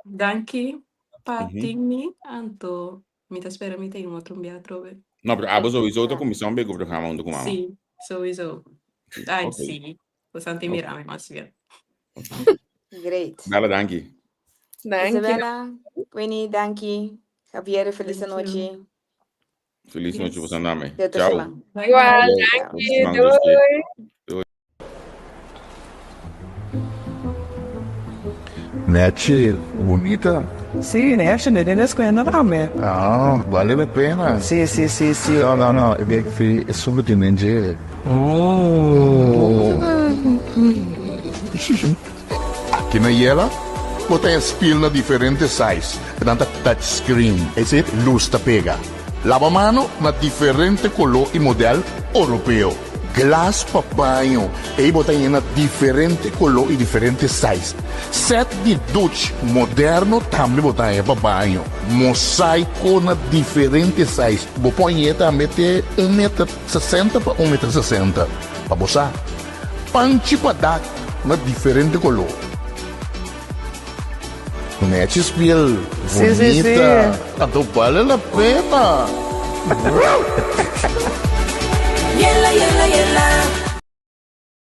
Danki pa tin mi, anto Mi ta spera mi ta in otro un bia atrobe. No, pero abo sowieso ta cuminsa un beko programa hunto cu mama. Sí, sowieso. Ay, okay. sí. Bo santi mira mi mas bien. Great. Bella, danki. Danki. Isabella, Winnie, danki. Javier, feliz noche. Feliz noche, yes. Andame. Ciao. Igual, danki. Doei. Nechi, bunita. Sí, nechi, ne den escuela tambe. Ah, vale la pena. Sí, sí, sí, sí. No, no, no, e bek fi e solo tin den dje. Oh. Aki na Yela bo ta haña spiel na diferente size, nan ta touch screen, es decir, lus ta pega. Laba mano na diferente koló i modèl oropeo. Glas pa baño, ei bo ta haña na diferente koló i diferente size. Sèt di duch moderno tambe bo ta haña pa baño. Mosaiko na diferente size, bo por hañ'é tambe te un meter 60 pa un meter 60, pa bo sa. Panchi pa dak na diferente koló. Nechi spiel Sí, sí, sí. bonita. Anto bale la pena. Yela, yela, yela.